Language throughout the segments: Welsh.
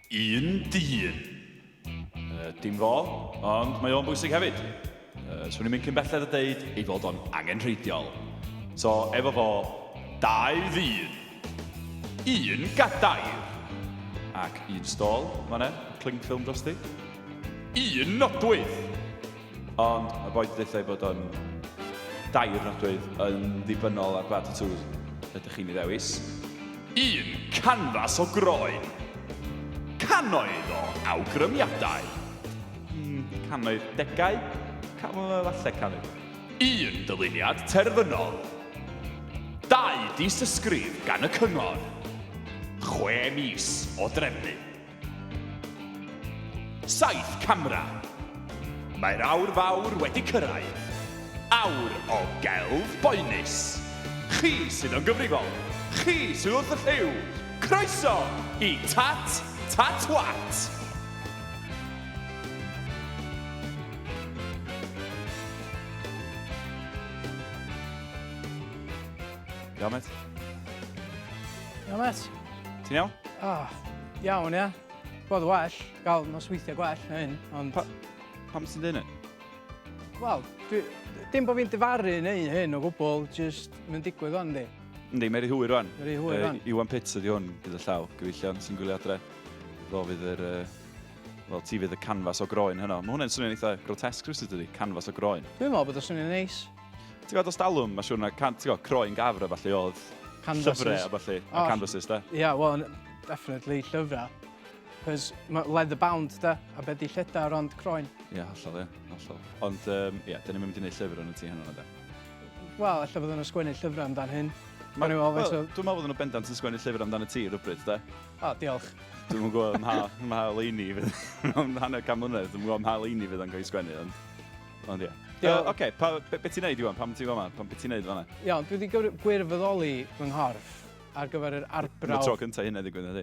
Un dyn. Uh, dim fo, ond mae o'n bwysig hefyd. Uh, swn i'n mynd cyn belled a deud ei fod o'n angenrheidiol. So, efo fo, dau ddyn. Un gadair. Ac un stôl, fan'na, cling film drosti. Un nodwydd. Ond mae boi 'di deutha i bod o'n dair nodwydd yn ddibynnol ar ba tatŵs ydych chi'n ei ddewis. Un canfas o groen. Cannoedd o awgrymiadau. Hmm, cannoedd, degau? Ca falle cannoedd. Un dyluniad terfynol. Dau dystysgrif gan y cyngor. 6 mis o drefnu. Saith camera. Mae'r awr fawr wedi cyrraedd. Awr o gelf boenus. Chi sydd yn gyfrifol. Chi sydd wrth y llyw. Croeso i Tat Tat Wat! Iawn, met? Iawn, met. Ti'n iawn? Oh, iawn, ia. Bod well, gael nosweithiau gwell na hyn, ond... Pa, pam ti'n dweud hynny? Wel, dwi, dim bod fi'n difaru neu hyn o gwbl, just mae'n digwydd o'n di. Yndi, mae'n rhy hwyr rwan. Mae'n rhy hwyr rwan. Iwan Pitts ydi hwn gyda llaw, gyfeillion sy'n gwylio adre. Fo fydd yr... Uh, Wel, ti fydd y canfas o groen heno. Mae hwnna'n swnio'n eitha grotesque rhywsut ydi, canfas o groen. Dwi'n meddwl bod o'n swnio'n neis. Ti'n gwybod, os dalwm, mae siwr na, can, ti'n gwybod, croen gafr a falle oedd Canvases. llyfrau a falle, a Oh. canvases, da. Ia, yeah, well, definitely llyfrau. Cos mae leather bound, da, a be di lledar ond croen. Ie, yeah, hollol, ie, hollol. Ond, um, ie, yeah, dyn ni'n mynd i wneud llyfr yn y tŷ heno, da. Wel, ella fydden nhw'n sgwennu llyfrau amdan hyn. Ma, O'n i'n meddwl faint wel, o- dwi'n meddwl bod nhw'n bendant yn sgwennu llyfr amdan y tŷ rhywbryd, da. O, diolch. Dwi'm yn gwybod mha, mha leini fydd, mewn hanner can mlynedd, dwi'm yn gwybod mha leini fydd o'n cael ei sgwennu, ond... Ond ie. Diolch. Uh, Oce, pa, be, be ti'n neud, Iwan? Pam ti'n fama? Pam be ti'n neud fanna? Iawn, dwi wedi gwirfoddoli fy nghorff ar gyfer yr arbrawf... Y tro cyntaf hynna ddigwydd, ydy.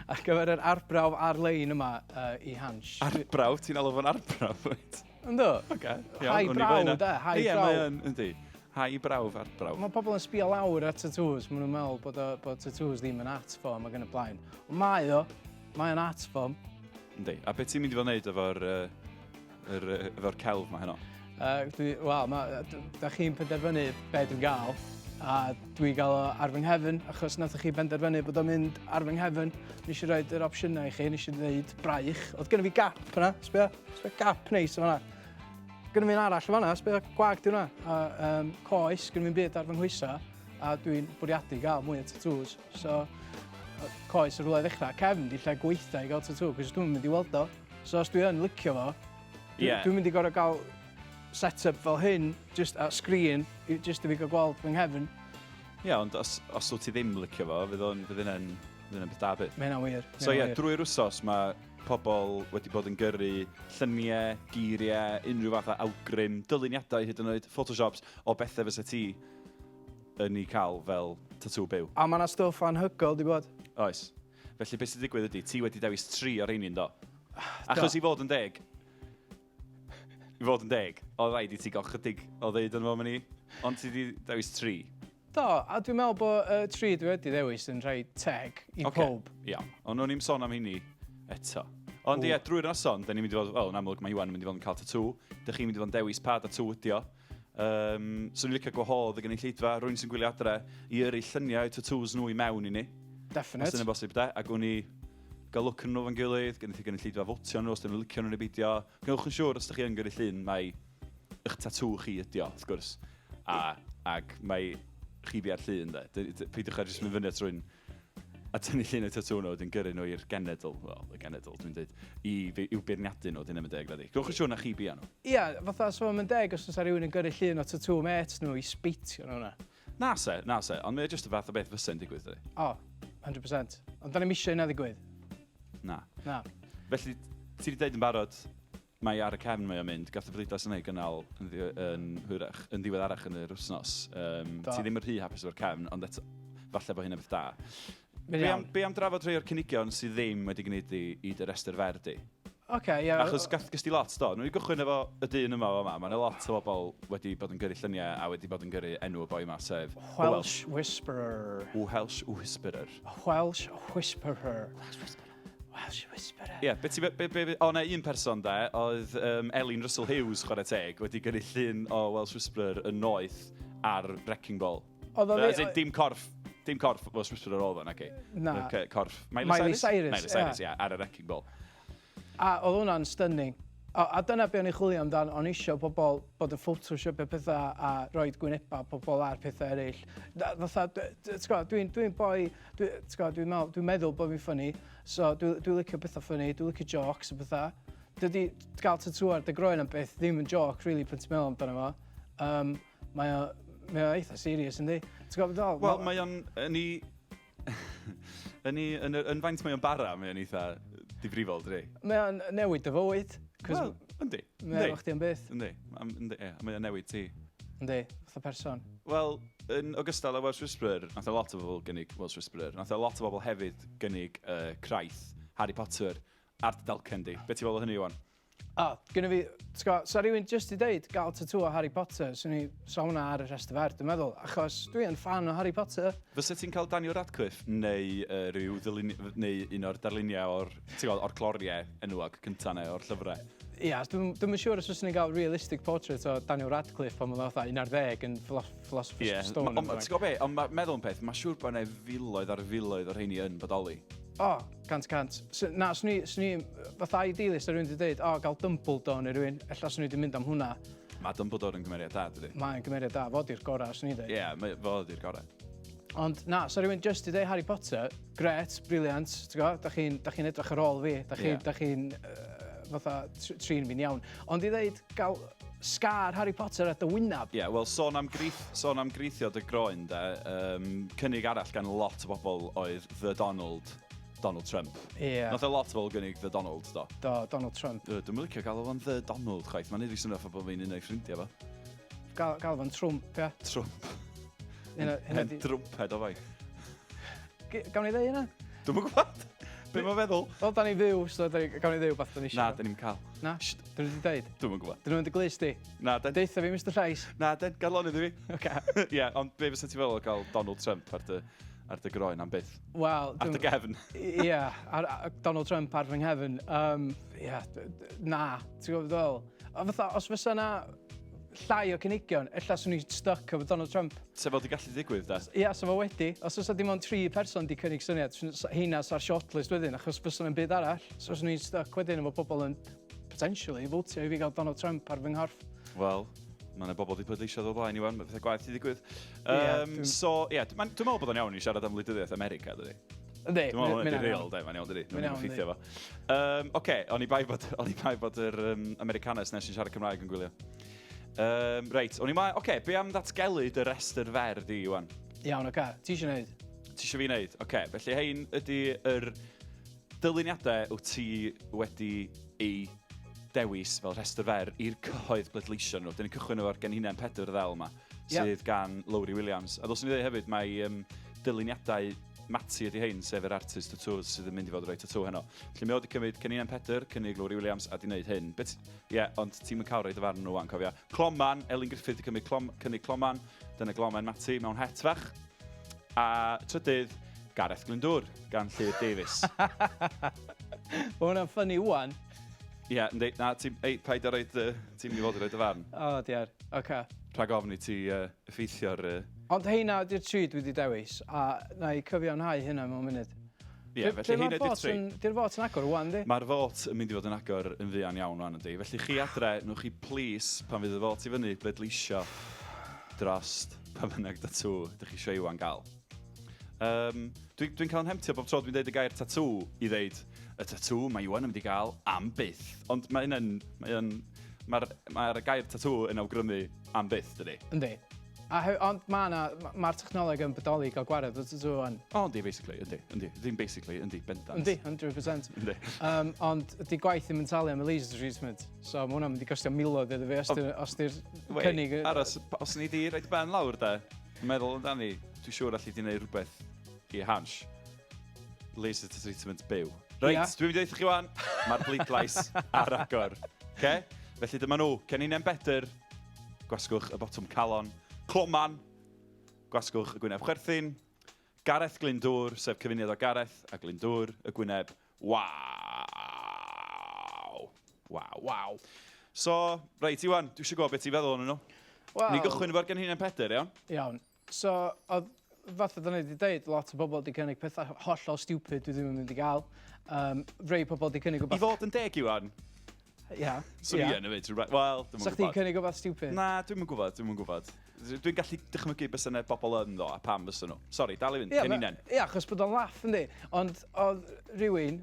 Ar gyfer yr arbrawf ar-lein yma uh, i Hansh. Arbrawf? Ti'n alw fo'n arbrawf, wyt? Ynddo? Oce. High brow, da, high Ie, brow. mae yn, yndi. High brawf, arbrawf. Mae pobl yn sbio lawr ar tattoos, maen nhw'n meddwl bod, o, bod tattoos ddim yn art form ac yn y blaen. Ond mae o, mae o'n art form. Yndi. A beth ti'n mynd i fod wneud efo'r uh, yr, efo'r celf ma heno? Uh, dwi, wel, ma, da chi'n penderfynu be dwi'n gael, a dwi'n gael o ar fy nghefn, achos nathoch chi benderfynu bod o'n mynd ar fy nghefn. Nes i roed yr opsiynau i chi, nes i ddeud braich. Oedd gynnu fi gap yna, sbio, sbio gap neis yna. Gynnu fi'n arall yma, sbio gwag di hwnna. A um, coes, gynnu fi'n byd ar fy nghoesa, a dwi'n bwriadu gael mwy o tattoos. So, coes yn rhywle i ddechrau. Cefn di lle gweitha i gael tattoo, cos dwi'n mynd i weld o. So os dwi yn licio fo, dwi, yeah. dwi'n mynd i gorfod gael set-up fel hyn, just a screen, just i fi gael gweld fy nghefn. Ie, yeah, ond os, os wyt ti ddim licio fo, fydd o'n fydd hynna'n fydd hynna'n beth da bydd. Mae hynna'n wir. So ie, yeah, drwy'r wsos mae pobl wedi bod yn gyrru lluniau, geiriau, unrhyw fath o awgrym, dyluniadau hyd yn oed, photoshops o bethau fysa ti yn ei cael fel tatŵ byw. A mae yna stwff anhygoel di bod. Oes. Felly beth sy'n digwydd ydy, ti wedi dewis tri o'r rheini ynddo? Achos i fod yn deg, i fod yn deg, oedd rhaid i ti gael chydig o ddeud yn fo ni, ond ti wedi dewis tri. Do, a dwi'n meddwl bod y tri dwi wedi dewis yn rhai teg i okay. pob. Iawn, ond o'n i'n sôn am hynny eto. Ond ie, drwy'r noson, da ni'n mynd i fod, wel, yn amlwg mae Iwan yn mynd i fod yn cael tatŵ. Dych chi'n mynd i fod yn dewis pa tatŵ ydi o. Um, so ni'n licio gwahodd y gynulleidfa, rwy'n sy'n gwylio adre, i yrru lluniau tattoos nhw i mewn i ni. Definite. Os yna'n bosib, de. A gwn ni gael look yn nhw fo'n gilydd, gynnu chi gynulleidfa fotio nhw, os dyn nhw'n licio nhw neu beidio. Gwnewch yn siŵr os ydych chi yn gyrru llun, mai eich tatŵ chi ydi o, wrth gwrs. A, ac mae chi bia'r llun, de. Peidiwch â jyst mynd fyny at rhywun a tynnu llun o'i tatŵ nhw, wedyn gyrru nhw i'r genedl, wel, y genedl, dwi'n dweud, i, i'w beirniadu nhw, dyn nhw'n deg, nadi. Gwch yn siŵr na chi bia nhw. Ia, fatha, so mae'n deg os oes rhywun yn gyrru llun o tatŵ mêt nhw i sbeitio nhw hwnna. Na se, na se, ond mae jyst y fath o beth fysa'n digwydd, dydy. O, 100%. Ond da ni'n eisiau hynna ddigwydd. Na. Na. Felly, ti wedi dweud yn barod, Mae ar y cefn mae o'n mynd. Gath y brydles yna ei gynnal yn, ddi yn hwyrach, yn ddiweddarach yn yr wythnos. Um, ti ddim yn rhy hapus efo'r cefn, ond eto, falle bod hynny'n beth da. Be am, be am drafod rhai o'r cynigion sydd ddim wedi gwneud i, i dy restr fer di? Oce, okay, ie. Yeah. Achos gath gys ti lot, do. Nhw'n i gychwyn efo y dyn yma o yma. Mae yna lot o bobl wedi bod yn gyrru lluniau a wedi bod yn gyrru enw y boi yma, sef... Welsh Whisperer. Welsh Whisperer. Welsh Whisperer. Welsh Whisperer. Welsh Whisperer. Ie, yeah, be ti... Be, be, be, o, na, un person de, oedd Elin Russell Hughes, chwarae teg, wedi gyrru llun o Welsh Whisperer yn noeth ar Wrecking Ball. Oedd o... As in, dim corff Welsh Whisperer oedd o, naci? Na. Corff Miley, Miley Cyrus? Miley Cyrus, ie, yeah, ar y Wrecking Ball. A oedd hwnna'n stunning. A dyna be o'n i'n chwilio amdan, o'n isio pobl bod yn photoshopio pethau a rhoi gwynebau pobl ar pethau eraill. Fatha, ti'n gwybod, dwi'n dwi boi, ti'n gwybod, dwi'n meddwl, dwi meddwl bod fi'n funny, so dwi'n dwi licio pethau funny, dwi'n licio jokes a pethau. Dydy gael tattoo ar dy groen am beth ddim yn joke, really, pan ti'n meddwl amdano fo. Mae o eitha serious, yndi? Ti'n gwybod beth ddol? Wel, mae o'n, yn i, yn i, yn, yn faint mae o'n bara, mae o'n eitha difrifol, dydi? Mae o'n newid dy fywyd. Wel, yndi. Mae o'n chdi am byth. Yndi, yndi, ie, mae o'n newid ti. Yndi, fatha person. Wel, yn ogystal â Welsh Whisperer, nath o lot o bobl gynnig Welsh Whisperer, nath o lot o bobl hefyd gynnig craith Harry Potter ar dy dalcen di. Be ti'n feddwl o hynny, Iwan? O, gynna fi, ti'n gwbod, sa rhywun jyst i deud gael tatŵ o Harry Potter, swn i, sa hwnna ar y rhestr fer, dwi'n meddwl, achos dwi yn fan o Harry Potter. Fysa ti'n cael Daniel Radcliffe neu rhyw ddylun, neu un o'r darluniau o'r, ti'n gwybod, o'r cloriau enwog cynta neu o'r llyfrau? Ia, dwi'm yn siŵr os fyswn i'n cael realistic portrait o Daniel Radcliffe pan oedd o fatha 11 yn Philosopher's Stone. Ond ti'n gwybod be, ond meddwl yn peth, mae'n siŵr bod yna filoedd ar filoedd o'r rheini yn bodoli. O, 100%. So, na, swn i, fatha ideally, sa rhywun wedi dweud, o, gael Dumbledore neu rhywun, ella swn i wedi mynd am hwnna. Mae Dumbledore yn gymeriad da, dydy? Mae'n gymeriad da, fo di'r gorau, swn i'n dweud. Ie, yeah, fo di'r gorau. Ond na, sa rhywun just i dweud Harry Potter, gret, brilliant, ti'n gwybod, da chi'n chi edrych ar ôl fi, da chi'n yeah. chi fatha trin fi'n iawn. Ond i ddeud, gael scar Harry Potter at dy wynab. Ie, yeah, wel, sôn am greithio dy groen, de, cynnig arall gan lot o bobl oedd The Donald, Donald Trump. Ie. Yeah. Nath o lot o bobl gynnig The Donald, do. Do, Donald Trump. Dwi'm yn licio gael fo'n The Donald, chwaith. Mae'n neud fi swnio fatha bod fi'n un o'i ffrindiau fo. Gael fo'n Trump, ia. Trump. Hen drwmped o fai. Gawn ni ddeud hynna? Dwi'm yn gwybod. Be mae'n feddwl? Wel, da ni fyw, so gawn ni ddeud beth da ni eisiau. Na, da ni'n cael. Na? Dyn nhw wedi deud? Dwi'm yn gwybod. Dyn nhw'n dy glust di? Na, den. Deutha fi, Mr Llais. Na, den, gad lonydd i fi. Oce. Ie, ond be fysa ti'n feddwl o gael Donald Trump ar dy groen am byth? Wel... Ar dy gefn? Ie, ar Donald Trump ar fy nghefn. Ie, na, ti'n gwybod fel? A fatha, os fysa na llai o cynigion, ella swn i'n stuck efo Donald Trump. Se fel di gallu digwydd, da? Ia, so fo wedi. Os oes dim ond tri person di cynnig syniad, heina sa'r shortlist wedyn, achos fysa na'm byd arall. So swn i'n stuck wedyn efo pobl yn potentially fotio i fi gael Donald Trump ar fy nghorff. Wel, mae yna bobl di pleidleisio o blaen i wan, mae pethau gwaeth i ddigwydd. Ie, So, ie, dwi'n meddwl bod o'n iawn i siarad am wleidyddiaeth America, dydy? Yndi, Dwi'n meddwl mynd ydy'r real, de, mae'n iawn, dydy? Mae'n iawn, effeithio fo. Oce, oni bai bod yr Americanes nes sy'n siarad Cymraeg yn gwylio. Reit, o'n i ma... Oce, be am ddatgelu dy restr fer di, Iwan? Iawn, oce. Ti eisiau gwneud? Ti eisiau fi wneud? Oce, felly hein ydy yr dyluniadau wyt ti wedi ei dewis fel rhestr fer i'r cyhoedd bleidleisio nhw. Dyn ni'n cychwyn efo'r genhinen Pedr ddel yma, sydd gan Lowri Williams. A ddylswn i ddweud hefyd, mae dyluniadau Mati ydy hein, sef yr artist tattoos sydd yn mynd i fod yn rhoi tattoo heno. Felly mae o wedi cymryd cenhinen Pedr, cynnig Lowri Williams, a di wneud hyn. Ie, yeah, ond ti'n mynd cael rhoi dy farn nhw wan, cofia. Cloman, Elin Griffith wedi cymryd cynnig Cloman, dyna glomen Mati mewn het fach. A trydydd, Gareth Glyndŵr, gan Llyr Davies. Mae hwnna'n funny wan. Ie, yeah, yndi, na, ti'n, ei, paid â roid, ti'n mynd i fod i roid y farn. O, oh, diar, oce. Okay. Rhag ofn i ti effeithio'r... Ond heina ydy'r tri dwi wedi dewis, a na i cyfiawnhau hynna mewn munud. Ie, yeah, felly heina ydy'r tri. Di'r fot yn agor wan, di? Mae'r fot yn mynd i fod yn agor yn fuan iawn wan, yndi. Felly chi adre, nwch chi please, pan fydd y fot i fyny, bleidleisio drost pa bynnag tatŵ ydych chi eisiau Iwan gael. Dwi'n cael yn hemtio bob tro dwi'n deud y gair tatŵ i ddeud y tatŵ mae Iwan yn mynd i gael am byth. Ond mae hynna'n... Mae'r mae gair tatŵ yn awgrymu am byth, dydy? Yndi. Ond mae'r ma technoleg yn bodoli i gael gwared o tatŵ wan. O, yndi, basically, yndi, yndi. Ddim basically, yndi, bendant. Yndi, 100%. Yndi. Ond ydy gwaith ddim yn talu am y laser treatment, so mae hwnna'n mynd i gostio miloedd iddo fi os di'r cynnig... Aros, os ni di roid ben lawr, de, meddwl amdani, dwi'n siŵr allu di wneud rhywbeth i Hansh. Laser treatment byw. Reit, yeah. Dwi'n mynd i ddeud chi wan, mae'r bleidlais ar agor. Okay? Felly dyma nhw, Cenhinen Bedr, gwasgwch y botwm calon, Cloman, gwasgwch y gwyneb chwerthin, Gareth Glyndŵr, sef cyfuniad o Gareth a Glyndŵr, y gwyneb Waw! Waw. Waw. So, reit, Iwan, dwi eisiau gwybod beth ti'n feddwl ohonyn nhw. Wel... Ni gychwyn efo'r genhinen Pedr, iawn? Iawn. So, oedd, fatha da ni wedi dweud, lot o bobl wedi cynnig pethau hollol stupid dwi ddim yn mynd i gael. Rei pobl wedi cynnig I wbath... fod yn deg, Iwan, Ia. Swn i yn y fyd, rhywbeth. Wel, dwi'm yn Sa chdi'n gwybod. cynnig wbath stupid? Na, dwi'm yn gwybod, dwi'm yn gwybod. Dwi'n gallu dychmygu bysa 'na bobl yn ddo, a pam fysa nhw. Sori, dal i fynd, Ie, ceninen. Ie, achos bod o'n laff, yndi. Ond oedd rhywun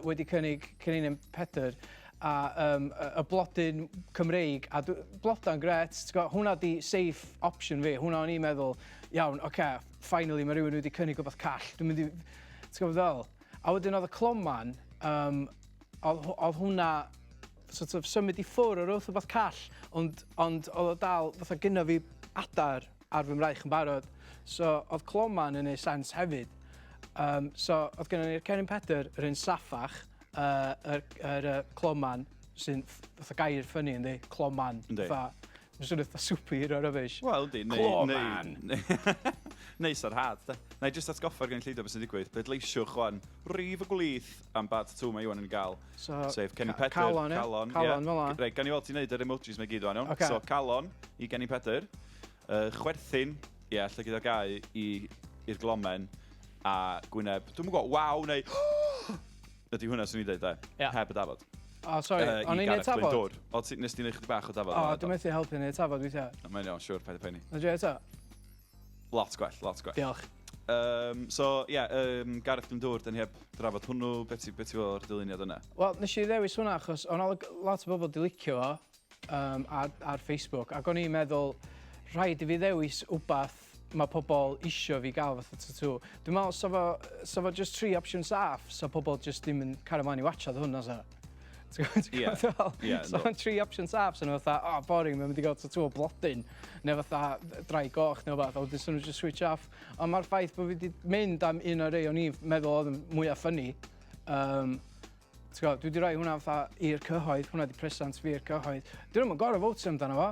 wedi cynnig ceninen Pedr a y, y blodyn Cymreig, a bloda'n gret, ti'n gwbod, hwnna di safe option fi, hwnna o'n i'n meddwl, iawn, oce, okay, finally mae rhywun wedi cynnig rhywbeth call, dwi'n mynd i, ti'n gwybod fel? A wedyn oedd y cloman, oedd hwnna sort of symud i ffwrdd o'r wrth rhywbeth call, ond oedd o dal, fatha gynno fi adar ar fy mraich yn barod. So oedd cloman yn ei sens hefyd. So oedd gynno ni'r Cennin Pedr, yr un saffach, yr cloman, sy'n fatha gair funny yndi, cloman. Yndi. Fatha, mae'n swnio fatha superhero rubbish. Wel, yndi. Neu, Cloman! Neu, neu sarhad, de. Na i jyst atgoffa'r gynulleidfa beth sy'n digwydd. Pleidleisiwch wan, rif y gwlith am ba tatŵ mae Iwan yn gael. So, Sef Cennin Pedr, calon, ie? Calon, Calon, ie. fel 'na. Reit, gan i weld ti'n neud yr emojis mae gyd wan, iawn? Ocê. So, calon i Cennin Pedr, chwerthin, ie, yeah, lle gyda gau i'r glomen, a gwyneb, dwi'm yn gwybod, waw, neu ydy hwnna swn i'n dweud, de? Ie. Heb y dafod. O, sori, Yy, i o'n i'n neud Gareth tafod? Glyndŵr. O, nes ti neud chydig bach o dafod? O, dwi'n methu helpu neud tafod weithiau. Mae'n iawn, siwr, paid â poeni. Na dwi eto? Lot gwell, lot gwell. Diolch. So, ie, yeah, Gareth Glyndŵr, dyn ni heb drafod hwnnw. Be ti fel o'r dyluniad yna? Wel, nes i ddewis hwnna achos o'n lot o bobl di licio fo ar Facebook, ac o'n i'n meddwl rhaid i fi ddewis wbath mae pobl isio fi gael fatha tattoo. Dwi'n meddwl sa fo just tri opsiwn saff, sa pobl just ddim yn cario mlaen i watchad hwn, na sa. Ti'n gwybod beth dwi'n feddwl? Ie, So yndw. o'n tri opsiwn saff, so nhw fatha, oh, boring, mae'n mynd i gael tattoo o blodyn, neu fatha draig goch neu wbath, a wedyn so nhw just switch off. Ond mae'r ffaith bod fi wedi mynd am un o'r rei o'n i'n meddwl oedd yn mwyaf funny, ti'n gwybod, dwi wedi rhoi hwnna fatha i'r cyhoedd, hwnna di presant fi i'r cyhoedd. Dyn nhw'm yn gorfod fotio amdano fo.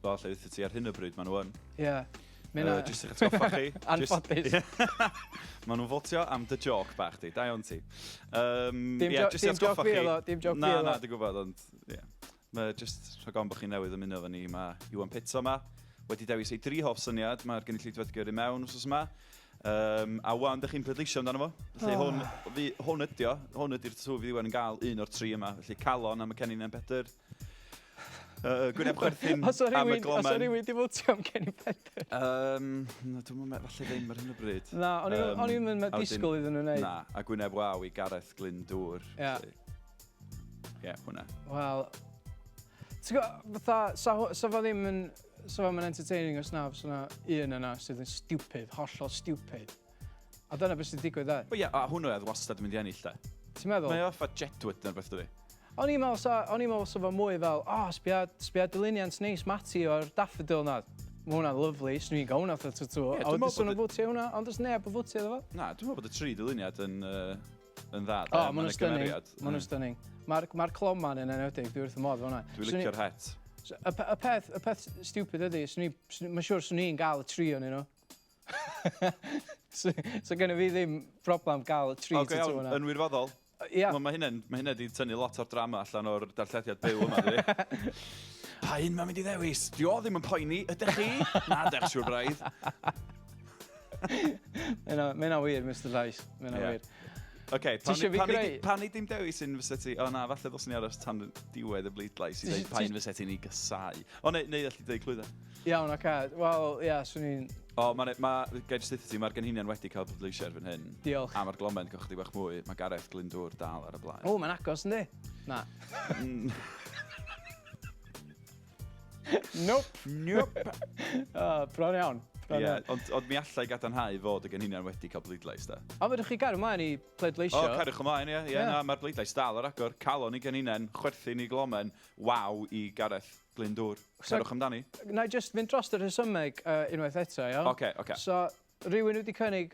Wel, lle ddeutha ti ar hyn o bryd, maen nhw yn. Ie. Yeah. Jyst i'ch atgoffa chi. Anffodus. Maen nhw'n fotio am dy joc bach di. Da iawn ti. Dim Ie, jyst i dim joc atgoffa fi chi. oedd o, dim joc Na, fi oedd o. na, dwi'n gwybod, ond, ie. Mae jyst rhag ofn bod chi'n newydd ymuno efo ni, mae Iwan Pitts yma wedi dewis ei dri hoff syniad, mae'r gynulleidfa wedi gyrru mewn wsos yma. A wan, dych chi'n pleidleisio amdano fo. Felly Oh. hwn, fi, hwn ydi o, hwn ydy'r tatŵ fydd Iwan yn gael un o'r tri yma. Felly calon am y Cennin Pedr, gwyneb chwerthin Os o am y rhywun, os o glomen. rhywun di fotio am Cennin Pedr. Na, dwi'm yn meddwl, falle ddim ar hyn o bryd. Na, o'n i'n mynd A wedyn- disgwyl iddyn nhw wneud. Na, a gwyneb waw i Gareth Glyndŵr. Ie. Felly, ie, hwnna. Wel, ti'n gwybod, fatha, sa fo ddim yn, sa fo'm yn entertaining os na, fysa na un yna sydd yn stupid, hollol stupid. A dyna beth sy'n digwydd e. O ie, a hwnnw oedd wastad yn mynd i ennill, de. Ti'n meddwl? Mae o fatha Jedward neu beth dydi. O'n i'n meddwl sa fo mwy fel, o, oh, sbia, sbia dyluniant neis Mati o'r daffodil na. Mae hwnna'n lovely, swn i'n gael hwnna fatha tattoo. Ie, A dwi'n wedyn meddwl swn nhw'n bod fotio hwnna, ond does neb yn fotio iddo fo. Na, dwi'n meddwl bod y tri dyluniad yn dda, de. O, maen Ma' nhw'n 'na stunning. gymeriad. Maen nhw'n stunning. Mae'r cloman yn enwedig, dwi wrth y modd hwnna. Dwi'n licio'r het. So, y peth stupid ydy, mae'n siŵr swn i'n gael y tri o'n nhw. So gennym fi ddim problem gael y tri O, go tattoo iawn, yna. yn wirfoddol. Ia, Wel, mae hynna wedi tynnu lot o'r drama allan o'r darllediad byw yma, dydi? Pa un mae'n mynd i ddewis? Di o ddim yn poeni, ydych chi? Na, dech siŵr braidd. Mae hynna wir, Mr Llais. Mae hynna wir. Oce, Ti isio fi greu? pan ni dim dewis un fysa ti... O na, falle ddylswn ni aros tan diwedd y bleidlais i Ti dweud pa un fysa ti'n ei gysau. O, neu allu dweud clwydda. Iawn, oce. Wel, ia, swn i'n. O, mae, ma, gai jyst deutha ti, mae'r genhinion wedi cael pleidleisio erbyn hyn. Diolch. A mae'r glomen gael chydig bach mwy. Mae Gareth Glyndŵr dal ar y blaen. O, mae'n agos, yndi? Na. Nope. Nope. Oh, bron iawn. Bron Ie, iawn. ond mi allai gadarnhau fod y genhinion wedi cael bleidlais, da. Ond fedrwch chi gario ymlaen i pleidleisio. O, cariwch ymlaen, ie. Ie, Ie. na, mae'r bleidlais dal ar agor. Calon i genhinen, chwerthin i glomen, waw i Gareth Glyndŵr. So- Cariwch amdani. Na i just fynd dros y rhesymeg unwaith eto, iawn? Oce. So, rhywun wedi cynnig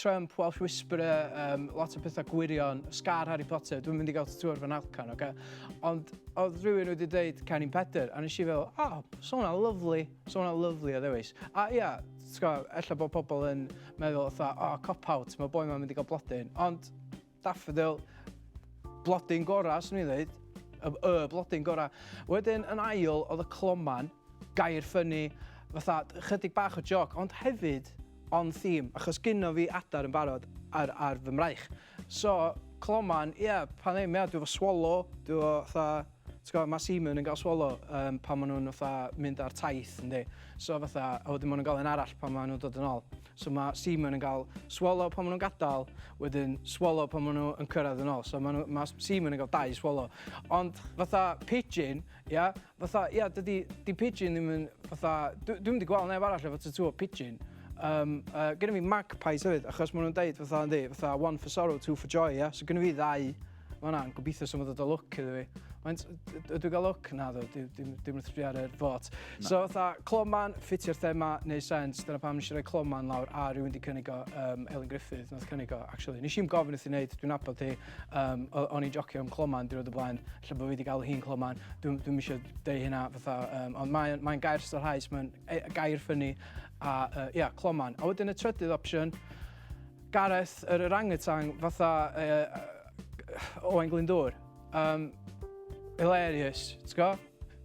Trump, Welsh Whisperer, lot o pethau gwirion, Scar Harry Potter, dwi'n mynd i gael tattoo ar fy nalcan, oce? Ond oedd rhywun wedi dweud Cennin Pedr, a nes i fel, oh, so hwnna'n lovely, so hwnna'n lovely o ddewis. A ia, ti'n gwbod, ella bod pobl yn meddwl, fatha, oh, cop-out, mae boi ma'n mynd i gael blodyn. Ond, Daffodil, blodyn gorau, swn i'n dweud. Y, y blodyn gorau. Wedyn, yn ail, oedd y cloman, gair ffynnu, fatha, chydig bach o joc, ond hefyd, on theme, achos gynno fi adar yn barod ar, ar fy mraich. So, cloman, ie, yeah, pan ddim, ie, yeah, dwi efo swallow, dwi efo, fatha, ti'n gwybod, mae seamen yn cael swallow um, pan maen nhw'n fatha mynd ar taith, yndi. So fatha, a wedyn maen nhw'n cael un arall pan maen nhw'n dod yn ôl. So mae seamen yn cael swallow pan maen nhw'n gadael, wedyn swallow pan maen nhw yn cyrraedd yn ôl. So maen nhw, mae seamen yn cael dau swallow. Ond fatha pigeon, ia, fatha, ia, dydy, di pigeon ddim yn, fatha, dwi'n mynd i gweld neb arall efo tattoo o pigeon. Um, uh, gynna fi magpies hefyd, achos maen nhw'n deud fatha, yndi, fatha one for sorrow, two for joy, ia. So gynna fi ddau. Mae hwnna'n gobeithio sy'n dod o lwc iddo fi. Faint, ydw i gael lwc? Na ddo, dim, dim wrth dwi ar yr fot. So fatha, cloman, ffitio'r thema, neu sens, dyna pam nes i roi cloman lawr, a rhywun di cynnig o, um, Elin Griffith, nath cynnig o, actually. Nes i'm gofyn wrth i wneud, dwi'n nabod hi, um, o'n i'n jocio am cloman diwrnod o blaen, lle bod fi wedi gael hi'n cloman, dwi'n dwi eisiau deud hynna, fatha, um, ond mae'n mae gair sarhaus, mae'n e, gair ffynnu, a uh, ia, cloman. A wedyn y trydydd opsiwn, Gareth, yr orangutan, fatha uh, Owain Glyndŵr. Um, hilarious, ti'n go?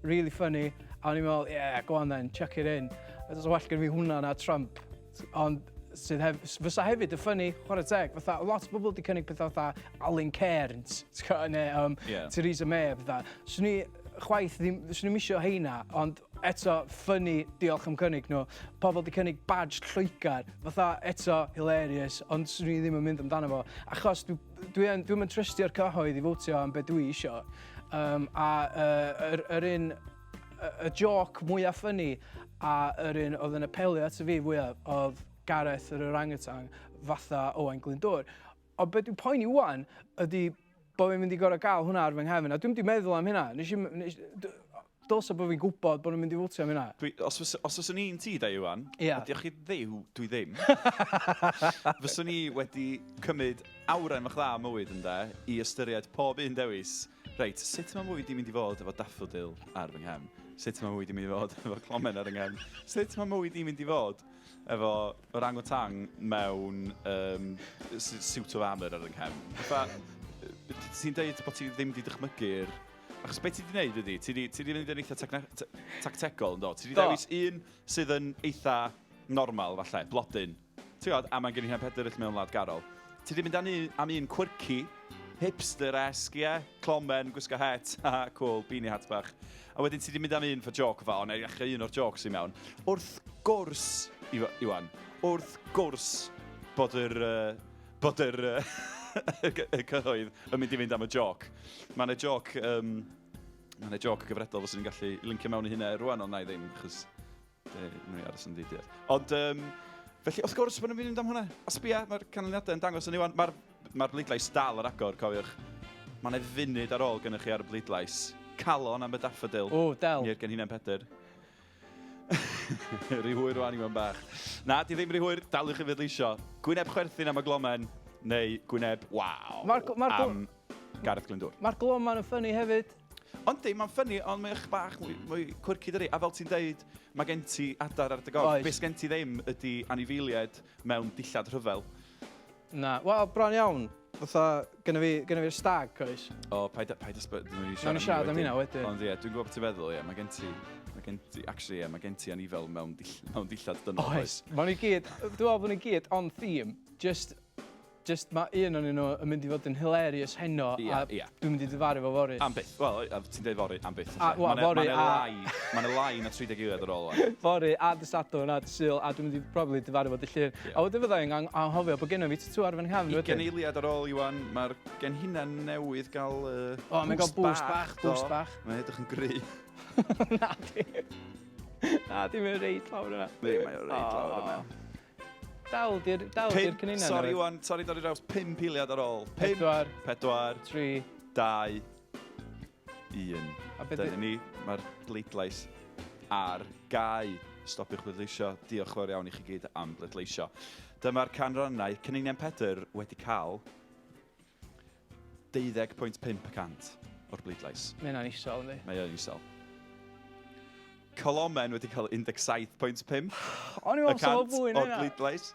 Really funny. A o'n i'n meddwl, yeah, go on then, chuck it in. A does well gen fi hwnna na Trump. Ond sydd hef, fysa hefyd y funny, chwarae teg. Fatha, lot o bobl wedi cynnig pethau fatha Alun Cairns, ti'n go, neu um, yeah. Theresa May, fatha. Swn i chwaith ddim, swn i'm isio heina, ond Eto, funny, diolch am cynnig nhw. Pobl di cynnig badge Lloegr, fatha, eto, hilarious, ond swn i ddim yn mynd amdano fo. Achos dwi, dwi, yn, dwi'm yn trystio'r cyhoedd i fwtio am be dwi isio. Um, a uh, yr, yr un, y, y joc mwyaf funny a yr un oedd yn apelio at y fi fwyaf oedd Gareth yr orangutan fatha Owain Glyndŵr. Ond be dwi'n poeni wan ydy bod fi'n mynd i gorau gael hwnna ar fy nghefn, a dwi'n mynd i meddwl am hynna. Nes i, nes, dylse bod fi'n gwybod bod nhw'n mynd i fwtio am hynna. Dwi, os, fys, os fyswn i'n ti da, Iwan, yeah. a diolch i ddew, dwi ddim, fyswn i wedi cymryd awren fach dda mywyd ynde, i ystyried pob un dewis. Reit, sut mae mywyd i'n mynd i fod efo daffodil ar fy nghefn? Sut mae mywyd i'n mynd i fod efo clomen ar fy nghefn? Sut mae mywyd i'n mynd i fod efo orangutang mewn um, suit of armour ar yng nghefn. Fatha, ti'n deud bod ti ddim wedi dychmygu'r... Achos beth ti wedi gwneud ydy, ti wedi ti mynd yn eitha tactegol, ynddo? Ti wedi dewis un sydd yn eitha normal, falle, blodyn. Ti'n gwybod, a mae'n gen i hynna Pedr mewn wlad garol. Ti wedi mynd am un, am un quirky, hipster-esque, ie? Clomen, gwisgo het, a cool, beanie hat bach. A wedyn ti wedi mynd am un for joke fa, ond ei un o'r jokes i mewn. Wrth gwrs, Iwan, wrth gwrs bod yr, uh, bod yr, uh, y cyhoedd yn mynd i fynd am y joc. Mae yna joc, um, mae yna joc gyfredol fyswn i'n gallu lincio mewn i hynna rwan, ond na i ddim, achos Mae'n i aros yn ddiduedd. Ond, um, felly, wrth gwrs, maen nhw'n mynd am hwnna. A sbia, mae'r canlyniadau yn dangos yn Iwan. Mae'r mae bleidlais dal ar agor, cofiwch. Mae yna funud ar ôl gennych chi ar y bleidlais. Calon am y daffodil. O, del. Neu'r genhinen Pedr. Rhy hwyr rwan, Iwan bach. Na, di ddim rhy hwyr, dal i chi fydleisio. Gwyneb chwerthin am y glomen, neu gwyneb waw Mae'r ma am Gareth Glyndŵr. Mae'r gloman yn ffynnu hefyd. Ond di, mae'n ffynnu, ond mae'n bach mwy, mwy quirky dydi. A fel ti'n deud, mae gen ti adar ar dy gorff. Oes. Be sgen ti ddim ydy anifeiliaid mewn dillad rhyfel. Na, wel, bron iawn. Fatha, gynna fi, gynna fi'r stag, oes. O, paid, paid ysby... Dwi'n Nawn ni siarad am hynna wedyn. Ond ie, dwi'n gwybod beth ti'n feddwl, ie. Mae gen ti, mae gen ti, actually, ie, mae gen ti anifel mewn, dill, mewn dillad dynol. Oes. Maen nhw i gyd, dwi'n meddwl bod nhw i gyd on theme. Just Just mae un o'n nhw yn mynd i fod yn hilarious heno Ia, a ia. dwi'n mynd i ddifaru fo fory. Am byth. Wel, a ti'n deud fory, am byth. A, wel, fory a... Mae'n e lai na 30 eiliad ar ôl. Fory a dy Sadwrn a dy Sul a dwi'n mynd i probably difaru fo dy Llun. Ie. A wedyn fydda i'n ang- anghofio bod gennym fi tatŵ ar fy nghefn Ugain wedyn. eiliad ar ôl, Iwan, mae'r genhinen newydd gael uh, O, mae'n gael boost bach, do. boost bach. Mae'n edrych yn gry. Na di. Na di, mae'n reit lawr yna. Mae o reit lawr yna. Dal di'r dal di'r Pump, cynina. sorry Iwan, sorry dorri draws, 5 eiliad ar ôl. 5, 4, 4, 3, 2, 1. A be' 'di- Dyna ni, mae'r bleidlais ar gau. Stopiwch bleidleisio. Diolch fawr iawn i chi gyd am bleidleisio. Dyma'r canrannau Cyninian Pedr wedi cael 12.5% o'r bleidlais. Mae hynna'n isel, yndi? Mae o'n isel. Colomen wedi cael 17.5 O'n i'n y meddwl sa fo cant fwy na o'r hynna. bleidlais.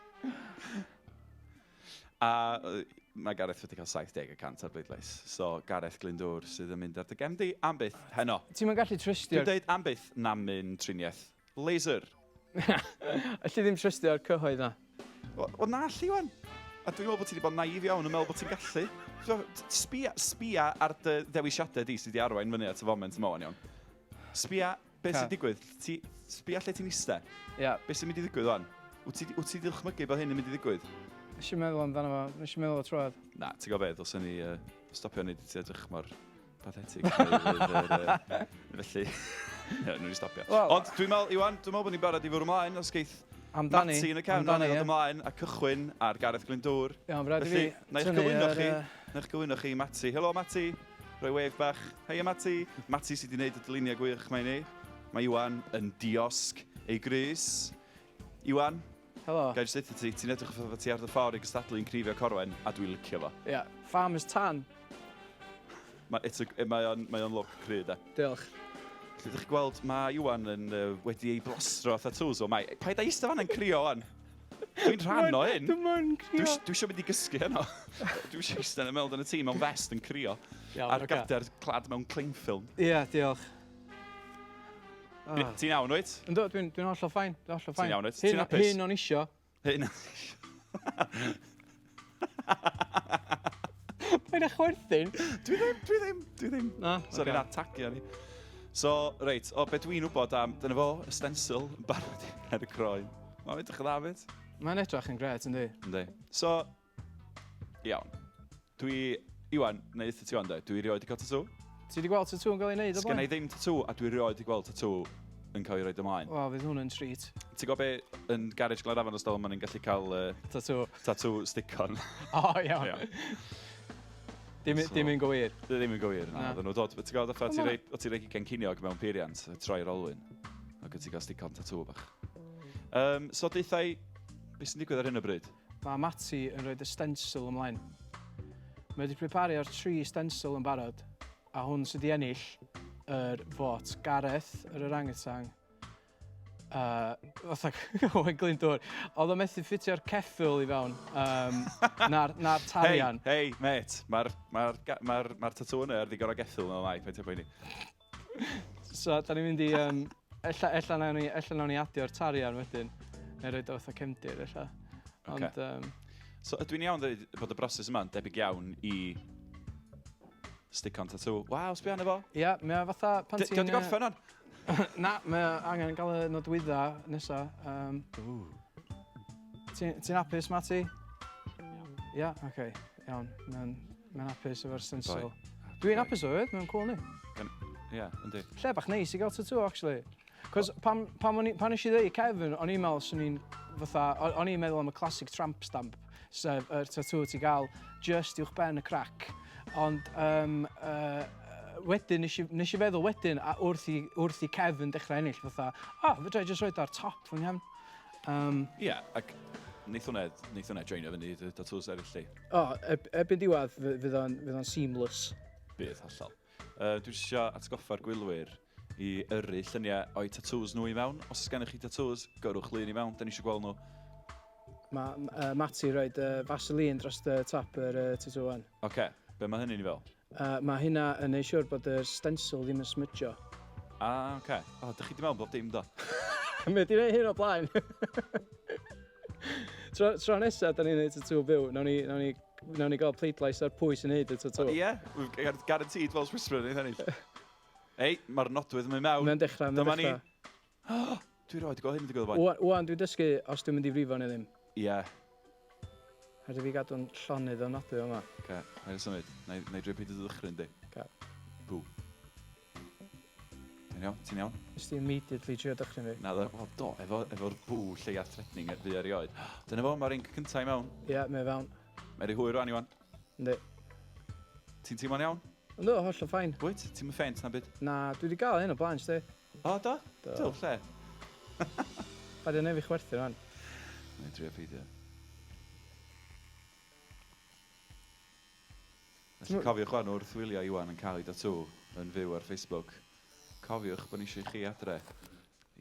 A Mae Gareth wedi cael 70 y cant ar bleidlais. So, Gareth Glyndŵr sydd yn mynd ar dy gefn di am byth heno. Ti'm yn gallu trystio'r... Dwi'n deud am byth namyn triniaeth laser. Alli ddim trystio'r cyhoedd na. Wel, na alli, Iwan. A dwi'n meddwl bod ti wedi bod yn naif iawn yn meddwl bod ti'n gallu. So, sbia, sbia ar dy ddewisiadau di sydd wedi arwain fyny at y foment yma, wan iawn. Sbia beth sy'n digwydd. Ti, sbia lle ti'n iste. Ia. Beth sy'n mynd i ddigwydd wan? Wyt ti, wyt ti wedi dychmygu bod hyn yn mynd i ddigwydd? Nes i meddwl amdano fo, nes i meddwl o troad. Na, ti'n gwybod beth, ddylsen ni uh, stopio wneud i ti edrych mor pathetig. Felly, ie, nhw'n i stopio. Wel- Ond dwi'n meddwl, Iwan, dwi'n meddwl bod ni'n barod i fwrw ymlaen, os geith Amdani. Mati yn y cefn, amdani, amdani, ie. ddod ymlaen a cychwyn ar Gareth Glyndŵr. Iawn, rhaid i fi Felly, na i'ch tynnu gyflwyno yr, chi, yy, na i'ch gyflwyno chi Mati. Helo, Mati. Rhoi wave bach. Heia, Mati. Mati sydd wedi gwneud y dyluniau gwych mae i ni. Mae Iwan yn diosg ei grys. Iwan, Helo. Ga i jyst deutha ti, ti'n edrych fatha ti ar dy ffordd i gystadlu yn Cnifio Corwen, a dwi'n licio fo. Ia, yeah. Farmer's Tan. Mae, it's a, mae o'n, mae o'n look cry, de. Diolch. Felly, ydych chi'n gweld, mae Iwan yn, uh, wedi ei blastro â tattoos o. Mae, paid â eistedd fan yn crio, wan. Dwi'n rhan o hyn. Dwi'n mynd crio. Dwi eisiau mynd i gysgu heno. Dwi eisiau eistedd yn meddwl yn y tŷ mewn vest yn crio. Iawn, Ar ocê. gader clad mewn cling film. Ie, yeah, diolch. Ah. Ti'n iawn, wyt? Yndw, dwi'n dwi hollol fine. Dwi'n hollol fine. Ti'n iawn, wyt? Hyn, Ti'n hapus? Hyn o'n isio. Hyn. Paid â chwerthin. Dwi ddim, dwi ddim, dwi ddim. Na, Sorry, ocê. na, tagio ni. So, reit, o, be dwi'n wybod am, dyna fo, y stencil yn barod ar y croen. Mae'n edrych yn dda, fyd. Mae'n edrych yn gret, yndi? Yndi. So, iawn. Dwi, Iwan, neu eitha ti wan de, dwi erioed 'di cael tatŵ. Ti 'di gweld tatŵ yn cael ei wneud o blaen? Sgynna i ddim tatŵ a dwi erioed 'di gweld tatŵ yn cael ei roid ymlaen. Wel, fydd hwn yn treat. Ti'n gwybod be, yn garej Glanafon os dal maen nhw'n gallu cael uh, tatŵ. Tatŵ stick-on. O, oh, iawn. Iawn. Dim, So- dim un go wir. Dy ddim yn gywir, na. Na. Oedden nhw dod, ti'n gwybod, fatha, Come ti rei, o ti rei ugain ceiniog mewn peiriant, troi'r olwyn, ac o ti'n cael stick-on tatŵ bach. Um, so, deutha i, beth sy'n digwydd ar hyn o bryd? Mae Matty yn rhoi y stencil ymlaen. Mae wedi prepario'r tri stencil yn barod, a hwn sydd wedi ennill yr fot. Gareth, yr orangutan, uh, fatha Owen Glyndŵr. Oedd o methu ffitio'r ceffyl i fewn, um, na'r, na tarian. Hei, hei, mate, mae'r ma ma ma tatŵ yna ar ddigon o geffyl yn ymlaen, paid â poeni. So, da ni'n mynd i... Um, ella, ella, nawn ni, ella nawn ni adio'r tarian wedyn. Neu roed o fatha cefndir, ella. Ond, Ocê. um, So, ydw i'n iawn dweud bod y broses yma'n debyg iawn i stick-on tattoo? Waw, sbio arno fo. Ia, mae o fatha pan Di ti'n... o 'di gorffen o'n? Na, mae o angen gael y nodwydda nesa. Um, Ti'n ti hapus, Matty? Ia, oce, okay, iawn. Mae'n mae hapus efo'r stencil. Dwi'n hapus o fyd, mae'n cool ni. Ia, yndi. Lle bach neis i gael tattoo, actually. Cos pan, pan, o'n i, pan nes i ddeud i Kevin, o'n i'n meddwl swn i'n fatha, o'n i'n meddwl am y classic tramp stamp, sef yr tattoo ti gael just uwch ben y crack. Ond um, wedyn, nes i, nes i feddwl wedyn, a wrth i, wrth i Kevin dechrau ennill, fatha, o, oh, fedra i just roed ar top fy nghefn. Um, Ia, ac neith hwnna, neith hwnna joinio fyny dy tattoos eraill di. o, oh, erbyn diwedd, fydd o'n fydd o'n seamless. Bydd, hollol. Dwi jyst isio atgoffa'r gwylwyr i yrru lluniau o'u tattoos nhw i mewn. Os oes gennych chi tattoos, gyrrwch lun i mewn, da ni eisiau gweld nhw. Mae Matty roed Vaseline dros y top yr tattoo wan. Oce, okay. be mae hynny'n i fel? Mae hynna yn neud siwr bod yr stencil ddim yn smudgio. Ah, oce. Okay. O, oh, dych chi di mewn bob dim do? Mae di wneud hyn o blaen. Tro, tro nesaf, da ni'n neud tattoo byw, nawn ni, nawn ni, nawn ni gael pleidlais ar pwy sy'n neud y tattoo. Ie, yeah, guaranteed Welsh Whisperer yn ennill. Ei, mae'r nodwydd yn mynd mewn. Mae'n dechrau, mae'n Dyma ni. dechrau. Dwi roed i gweld hyn yn digwydd o blaen. Wan, wan dwi'n dysgu os dwi'n mynd i frifo neu ddim. Ie. Yeah. Rhaid i fi gadw'n llonydd o nodwydd yma. Oce, na i symud. Na i, na i drio peidio dy ddychryn di. Oce. Bw. Ti'n iawn? Ti'n iawn? Nes ti immediately trio dychryn fi. Na, ddo, wel do, efo, efo'r bw lleia threatening fi erioed. Dyna fo, mae'r inc cyntaf i mewn. Ie, yeah, mae fewn. Mae'n rhy hwyr rwan, Iwan. Yndi. Ti'n teimlo'n iawn? Yndw, hollol fine. Wyt? Ti'n mynd ffeint na byd? Na, dwi wedi gael hyn o blaen, sti. O, do? Do. Do, lle? Paid â neud fi chwerthin rwan. Na i drio peidio. Felly cofiwch wan wrth wylio Iwan yn cael ei datŵ yn fyw ar Facebook. Cofiwch bod ni eisiau chi adre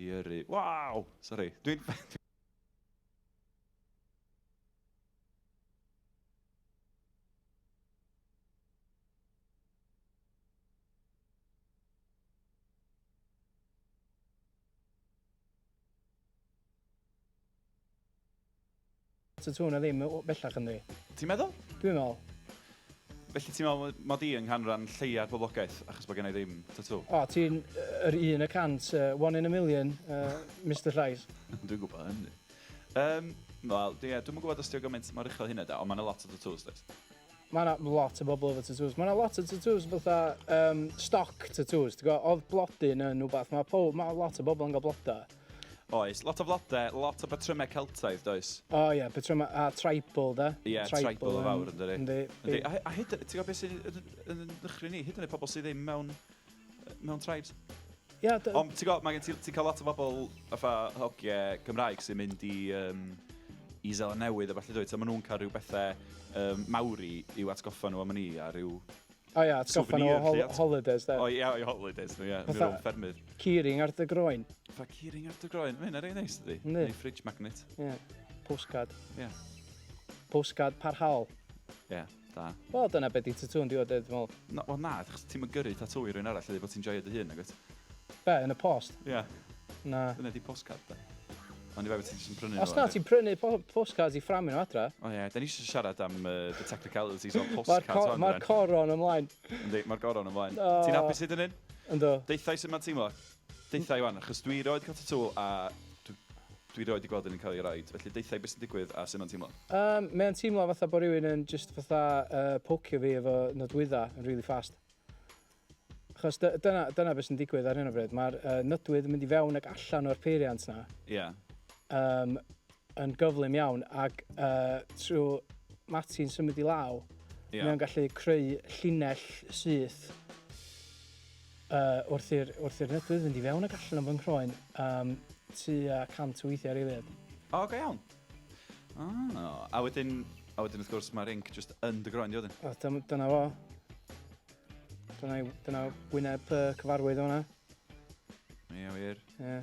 i yrru. Waw! Sorry. Dwi'n... tatŵ na ddim bellach yndi? Ti'n meddwl? Dwi'n meddwl. Felly ti'n meddwl mod i yng nghanran lleia'r boblogaeth achos bod gen i ddim tatŵ? O, ti'n yr 1 y 100, one in a million, Mr Llais. Dwi'n gwybod hynny. Wel, ie, dwi'm yn gwybod os ti o gymaint mor uchel hynna da, ond mae'n a lot o tattoos, does? Mae yna lot o bobl efo tattoos. Mae yna lot o tattoos fatha stock tattoos. Ti'n gwybod, oedd blodyn yn wbath. Mae lot o bobl yn cael blodau. Oes, lot o flodau, lot o batrymau Celtaidd, does? O ie, patrymau, a tribal, da. Ie, tribal o fawr, yn dydi? Yndi. Yndi. A hyd, ti'n gwybod beth sy'n yn dychryn ni? Hyd yn oed pobl sydd ddim mewn tribes. Ie, Ond ti'n gwybod, mae gen ti, ti'n cael lot o bobl fatha hogiau Cymraeg sy'n mynd i Seland Newydd a falle dweud, a maen nhw'n cael rhyw bethau Maori i'w atgoffa nhw am ni a rhyw O ie, atgoffa nhw o souvenir, lly, holidays, da. O ie, o'i holidays nhw, ie. Rhyw ffermydd. Keyring ar dy groen. Fa keyring ar dy groen, mae hynna'n reit neis, dydi? Yndi. Neu fridge magnet. Ie, postcard. Ie. Postcard parhaol. Ie, da. Wel, dyna beth di tatŵ yn diwedd, dwi'n meddwl. No, wel na, achos ti'n mynd gyrru tatŵ i rywun arall, ydy bod ti'n joio dy hun, nag wyt? Be, yn y post? Ie. Na. Dyna di postcard, da. Ond i fe bod ti'n jyst yn prynu Os na, ti'n prynu postcards i fframio nhw adra. O ie, da ni eisiau siarad am the technicalities o Mae'r postcards. co ma coron ymlaen. Yndi, mae'r goron ymlaen. O. Ti'n hapus hyd yn hyn? Ynddo. Deutha i sut mae'n teimlo. Deutha i wan, achos dwi roed cael tatŵ a dwi roed i gweld yn cael ei roed. Felly deutha i beth sy'n digwydd a sut mae'n teimlo. Mae'n teimlo fatha bod rhywun yn just fatha pocio fi efo nodwydda yn really fast. Achos dyna beth sy'n digwydd ar hyn o bryd. Mae'r nodwydd yn mynd i fewn ac allan o'r peiriant na yn gyflym iawn ac trwy Matti'n symud i law, mae o'n gallu creu llinell syth wrth i'r nodwydd fynd i fewn ac allan o fy nghroen tua 100 o weithiau ar eiliad. O, go iawn. Oh, a wedyn wrth gwrs mae'r ink just yn dy groen di wedyn. O, dyna fo. Dyna wyneb cyfarwydd o'na. Ie, wir. Ie.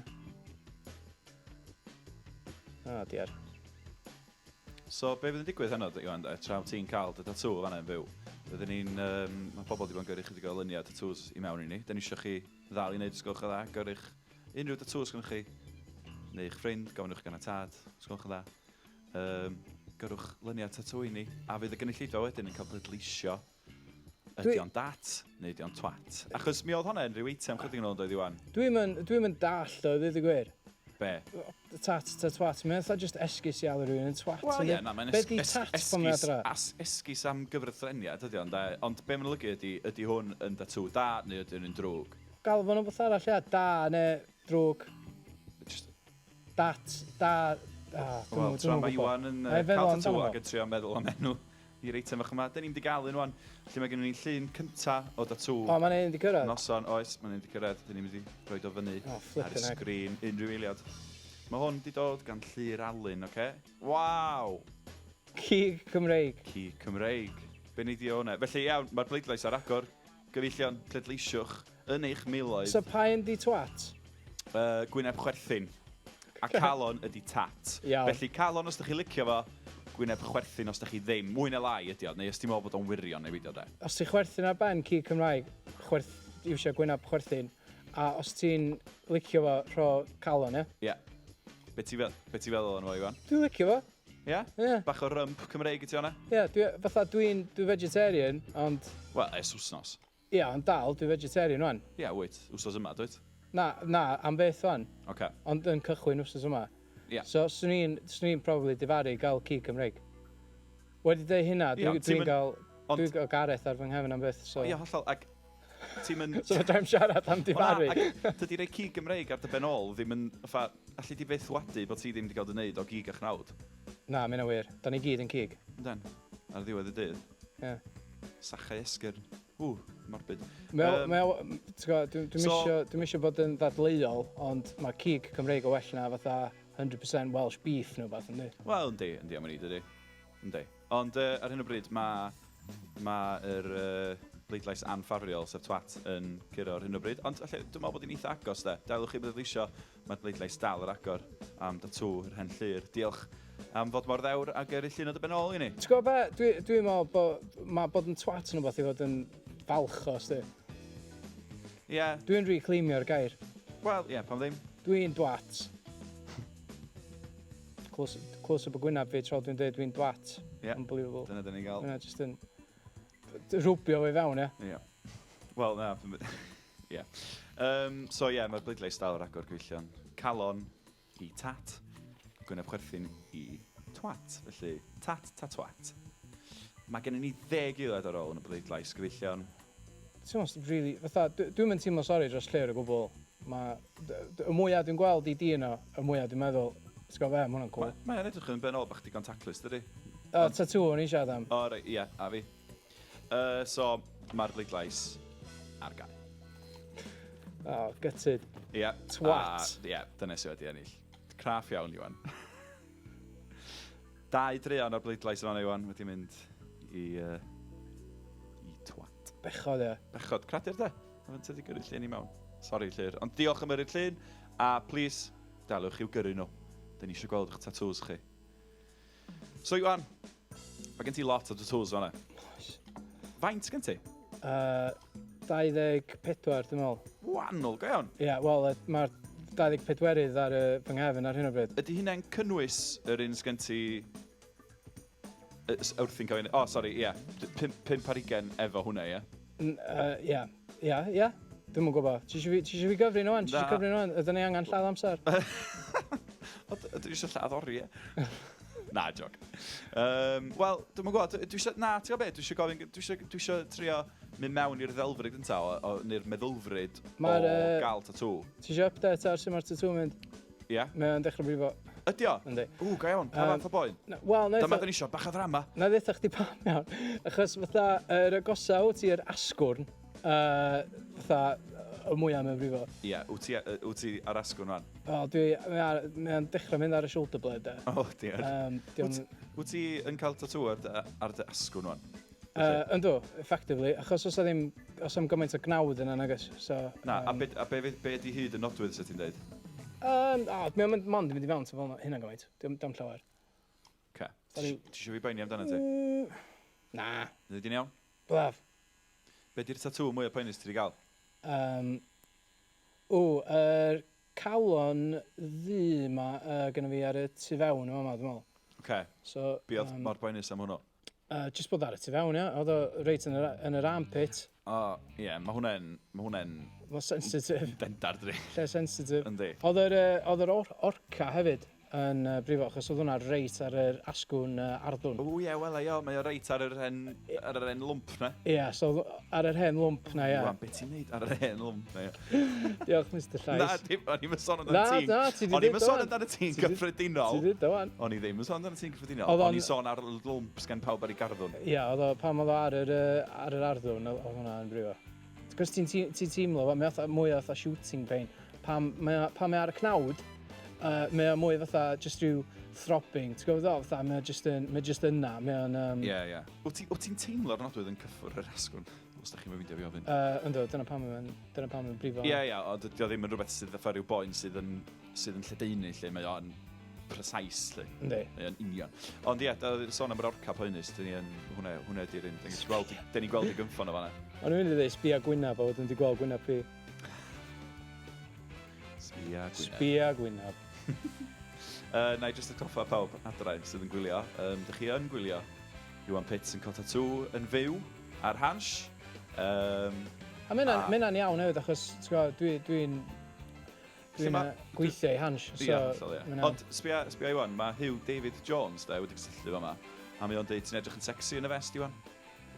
O, diar. So, be fydd yn digwydd heno, Iwan, de, tra wyt ti'n cael dy tatŵ fan'na yn fyw? Byddwn ni'n... Mae pobl wedi bod yn gyrru chydig o luniau tattoos i mewn i ni. Da ni eisiau chi ddal i wneud, os gwelwch yn dda, gyrru'ch unrhyw tattoos gennych chi, neu eich ffrind, gofynwch gan y tad, os gwelwch yn dda. Gyrrwch luniau tatŵ i ni, a fydd y gynulleidfa wedyn yn cael pleidleisio ydy o'n dat neu ydy o'n twat. Achos mi oedd hwnna yn rhyw eitem chydig yn ôl yn dweud, Iwan. Dwi'n mynd dallt o, ddweud y gwir. Be? Tat, ta twat. Mae'n fatha just esgus i alw rhywun yn twat. Wel, yndi? ie, na, mae'n Be di tat pan mae'n adra? Esgus am gyfretheniad ydy ond, ond be mae'n olygu ydy, ydy hwn yn datŵ da neu ydy hwn yn drwg? Galw fo'n rhywbeth arall, ia. Da neu drwg. Just, Dat, da. Ah, dwi'm wel, tra dwi'm yn mae gwbod. Iwan yn Na i feddwl cael amdano tatŵ fo. ac yn trio meddwl am enw i'r eitem fach yma. Da ni'n di gael un wan, lle mae gennym ni llun cynta o datŵ. O, mae'n un di cyrraedd? Noson, oes, mae'n un di cyrraedd. Da ni'n mynd i roed o fyny O, ar y flippin' heck. sgrin unrhyw eiliad. Mae hwn di dod gan Llyr Alun, oce? Waw! Cig Cymreig. Cig Cymreig. Be ni di o hwnna? Felly iawn, mae'r bleidlais ar agor. Gyfeillion, pleidleisiwch yn eich miloedd. So pa un di twat? Gwyneb chwerthin. A calon ydy tat. Iawn. Felly calon os ydych chi licio fo, gwyneb chwerthin os ydych chi ddim. Mwy na lai ydy o, neu os ti'n meddwl bod o'n wirion neu beidio de. Os ti'n chwerthin ar ben cig Cymraeg, iwsio gwyneb chwerthin, a os ti'n licio fo, rho calon, ie? Ie. Yeah. Be ti feddwl o'n fo, Iwan? Dwi'n licio fo. Ie? Yeah? Ie. Bach o rump Cymreig i ti o'na? Ie, dwi, fatha dwi vegetarian, ond... Wel, ers wsnos. Ie, ond dal, dwi vegetarian wan. Ie, yeah, wyt. Wsos yma, dwyt? Na, am beth wan. Oce. Ond yn cychwyn wsos yma. Ie. So, swn i'n probably difaru gael cig Cymreig. Wedi dweud hynna, Ie, ond dwi'n ti'n dwi gael, ond dwi'n gael Gareth ar fy nghefn am byth, so Ie, hollol. Ac ti'n mynd So fedra i'm siarad am O na, difaru. ac dydy rei cig Gymreig ar dy ben ôl ddim yn fatha, alli di byth wadu bod ti ddim wedi cael dy wneud o gig a chnawd. Na, mae'n wir. Da ni gyd yn cig. Yndan, ar ddiwedd y dydd. Ie. Sachau esgyrn. Ww, morbid. Mae o, ti'n gwbod, dwi'n dwi'm isio bod yn ddadleuol, ond mae cig Cymreig o well na fatha 100% Welsh beef neu beth, yndi? Wel, yndi, am wn i, dydy. Yndi. Ond ar hyn o bryd, mae ma yr bleidlais anffafriol, sef twat, yn curo ar hyn o bryd. Ond alle, dwi'n meddwl bod hi'n eitha agos, de. Dalwch chi bleidleisio, mae'r bleidlais dal ar agor am datŵ yr hen Llyr. Diolch am fod mor ddewr a gyrru llun o dy ben ôl i ni. Ti'n gwybod be? Dwi'n meddwl bod mae bod yn twat yn rhywbeth i fod yn falch o, sti. Ie, yeah. Dwi'n reclaimio'r gair. Wel, ie, yeah, pam ddim. Dwi'n dwat. Close, close up o gwyneb fi tra dwi'n dweud dwi'n dwat. Ie. Unbelievable. Dyna dyn ni'n gael. Mae'n just yn rwbio fi fewn, ie. Ie. Wel, na. Ie. So ie, yeah, mae'r bleidlais dal ar agor gyfeillion. Calon i tat, gwyneb chwerthin i twat. Felly, tat, ta twat. Mae gennym ni 10 eiliad ar ôl yn y bleidlais, gyfeillion. Ti'n meddwl, really, fatha, dwi'n mynd teimlo sori dros Llyr o gwbl. Ma, y mwyaf dwi'n gweld i di yno, y mwyaf dwi'n meddwl, ti'n gwybod be, mae hwnna'n cool. Mae'n edrych yn benol bach digon taclus, dydy? O, tattoo o'n i siarad am. O, reit, ie, a fi. So, mae'r bleidlais ar gael. Oh, gutted. Ie. Yeah, Twat. Ie, yeah, dyna sydd wedi ennill. Craff iawn, Iwan. 2 draean o'r bleidlais yma, Iwan, wedi mynd i twat. Bechod, ie. Bechod, cradur de. A fe'n tydi gyrru llun i mewn. Sorry, Llyr. Ond diolch am yrru'r llun, a please, daliwch i'w gyrru nhw. Da ni eisiau gweld eich tattoos chi. So, Iwan, mae gen ti lot o tattoos fan'na. Oes. Faint gen ti? 24, dwi'n meddwl. Wahanol, go iawn. Ie, yeah, wel, mae'r 24 ar y fy nghefn ar hyn o bryd. Ydy hynna'n cynnwys yr un sgen ti wrthi'n cael ei... O, sori, ie. 25 efo hwnna, ie? Ie, ie, ie. Dwi'm yn gwybod. Ti eisiau fi gyfri nhw wan? Ti eisiau cyfri nhw wan? Ydyn ni angen lladd amser? O, dwi eisiau lladd oriau. Na, joc. Wel, dwi'm yn gwybod. Dwi eisiau... Na, ti'n gwybod beth? Dwi eisiau gofyn... Dwi eisiau trio mynd mewn i'r ddelfryd gynta, neu'r meddylfryd o gael tatŵ. Ti eisiau update ar sut mae'r tatŵ yn mynd? Ie. Mae o'n dechrau brifo. Ydy o? Yndi. Ww, go iawn. Pa fath o boen? Wel, na Dyma dyn ni eisiau, bach o ddrama. Na ddeutha chdi pam iawn. Achos fatha, yr agosa wyt ti i'r asgwrn, fatha, y mwyaf mae'n brifo. Ie, wyt ti ar asgwrn rwan? Wel, dwi, mae o'n dechrau mynd ar y shoulder blade, de. O, diar. Wyt ti yn cael tatŵ ar dy asgwrn rwan? Yndw, effectively, achos os ddim, os am gymaint o gnawd yna, nag oes, so... Na, a be di hyd y nodwydd, sa ti'n dweud? Mae'n mynd mond yn mynd i fewn, so fel hynna gymaint, dim llawer. Oce. Ti eisiau fi boeni amdano ti? Na. Ydy di'n iawn? Blaf. Be di'r tatŵ mwyaf poenus ti wedi gael? Yr calon ddu ma gynno fi ar y tu fewn yma, dwi'n meddwl. Oce. So, Be oedd mor poenus am hwnnw? Just bod ar y tu fewn, ia. Oedd o reit yn yr armpit. O, ie, mae hwnna'n... Mae'n sensitif. Dendar, dri. Lle sensitif. Yndi. Oedd yr orca hefyd yn brifo, achos oedd hwnna reit ar yr asgwrn arddwn. O, ie, wel, ie, mae o reit ar yr hen lwmp na. Ie, so ar yr hen lwmp na, ie. Wan, beth ti'n neud ar yr hen lwmp na, ie? Diolch, Mr Llais. Na, dim, o'n i'm yn sôn amdano ti'n... Na, ti di O'n i'm yn sôn amdano ti'n gyffredinol. Ti di dweud wan. O'n i ddim yn sôn amdano ti'n gyffredinol. O'n i'n sôn ar lwmp sgan pawb ar ei garddwn. Ie, oedd o, pam oedd o ar yr arddwn, oedd hwnna yn brifo. Cos ti'n teimlo, mae o mwy o fatha shooting pain. Pam mae ar y cnawd, mae o mwy fatha just rhyw throbbing, ti'n gwybod o? Fatha, mae o just yna, mae o'n... Ie, ie. Wyt ti'n teimlo'r nodwydd yn cyffwrdd yr asgwrn? Os da chi'n mynd i fi ofyn. Ynddo, dyna pam mae'n brifo. Ie, ie, ond dydy o ddim yn rhywbeth sydd fatha rhyw boen sydd yn lledaenu, lle mae o'n precise, lle. Yndi. Mae o'n union. Ond ie, sôn am yr orca poenus, dyn ni yn... Hwnna ydy'r un. Dyn ni'n gweld y gynffon o fan'na. O'n i'n mynd i ddweud sbia gwynab, a wedyn di gweld gwynab fi. Sbia gwynab. Sbia gwynab. Na i jyst atgoffa pawb adra sydd yn gwylio. Dych chi yn gwylio Iwan Pitts yn cael tatŵ yn fyw ar Hansh. A mae hynna'n iawn hefyd, achos dwi'n gweithio i Hansh. Ie, hollol, ie. Ond sbia Iwan, mae Huw David Jones de, wedi cysylltu fama, a mae o'n deud ti'n edrych yn sexy yn y vest, Iwan.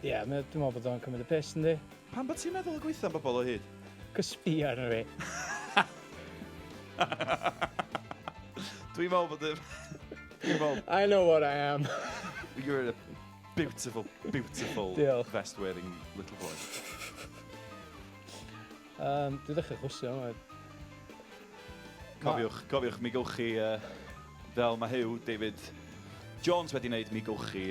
Ie, dwi'n meddwl bod o'n cymryd y piss, yndi? Pam bod ti'n meddwl y gweithio am bobl o hyd? Cos sbia arno fi. Dwi'n meddwl bod y... Dwi'n meddwl... I know what I am. You're a beautiful, beautiful vest-wearing little boy. Dwi'n dechrau chwysu yma. Cofiwch, mi gewch chi, fel mae Huw David Jones wedi wneud, mi gewch chi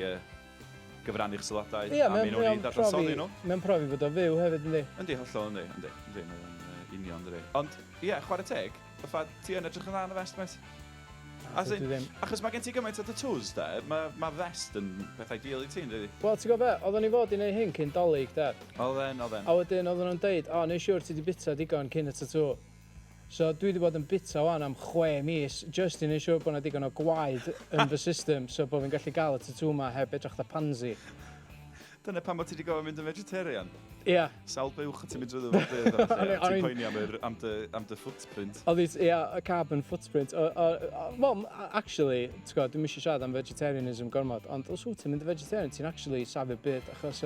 gyfrannu'ch sylwadau. Ie, mae'n profi bod o fyw hefyd, yndi? Yndi, hollol, yndi, yndi, yndi, mae'n union, yndi. Ond, ie, chwarae teg, fatha, ti yn edrych yn dda yn y vest, mate? Achos mae gen ti gymaint o tattoos, de, mae vest yn beth ideal i ti, yndi? Wel, ti'n gwybod be, oedden ni fod i wneud hyn cyn Dolig, de. Oedden. A wedyn oedden nhw'n deud, o, neu siŵr ti di bita digon cyn y tattoo. So dwi wedi bod yn bita wan am 6 mis, just i neud siŵr bod 'na digon o gwaed yn fy system, so bod fi'n gallu gael y tattoo ma heb edrych fatha pansy. Dyna pam bod ti wedi gorfod mynd yn vegetarian? Ia. Sawl buwch ti'n mynd drwyddo fo dydd a felly, a ti'n poeni am, yr, am, dy, am dy footprint. Oedd hi, ia, y carbon footprint. Wel, actually, ti'n gwybod, dwi'm eisiau siarad am vegetarianism gormod, ond os wyt ti'n mynd yn vegetarian, ti'n actually safio'r byd, achos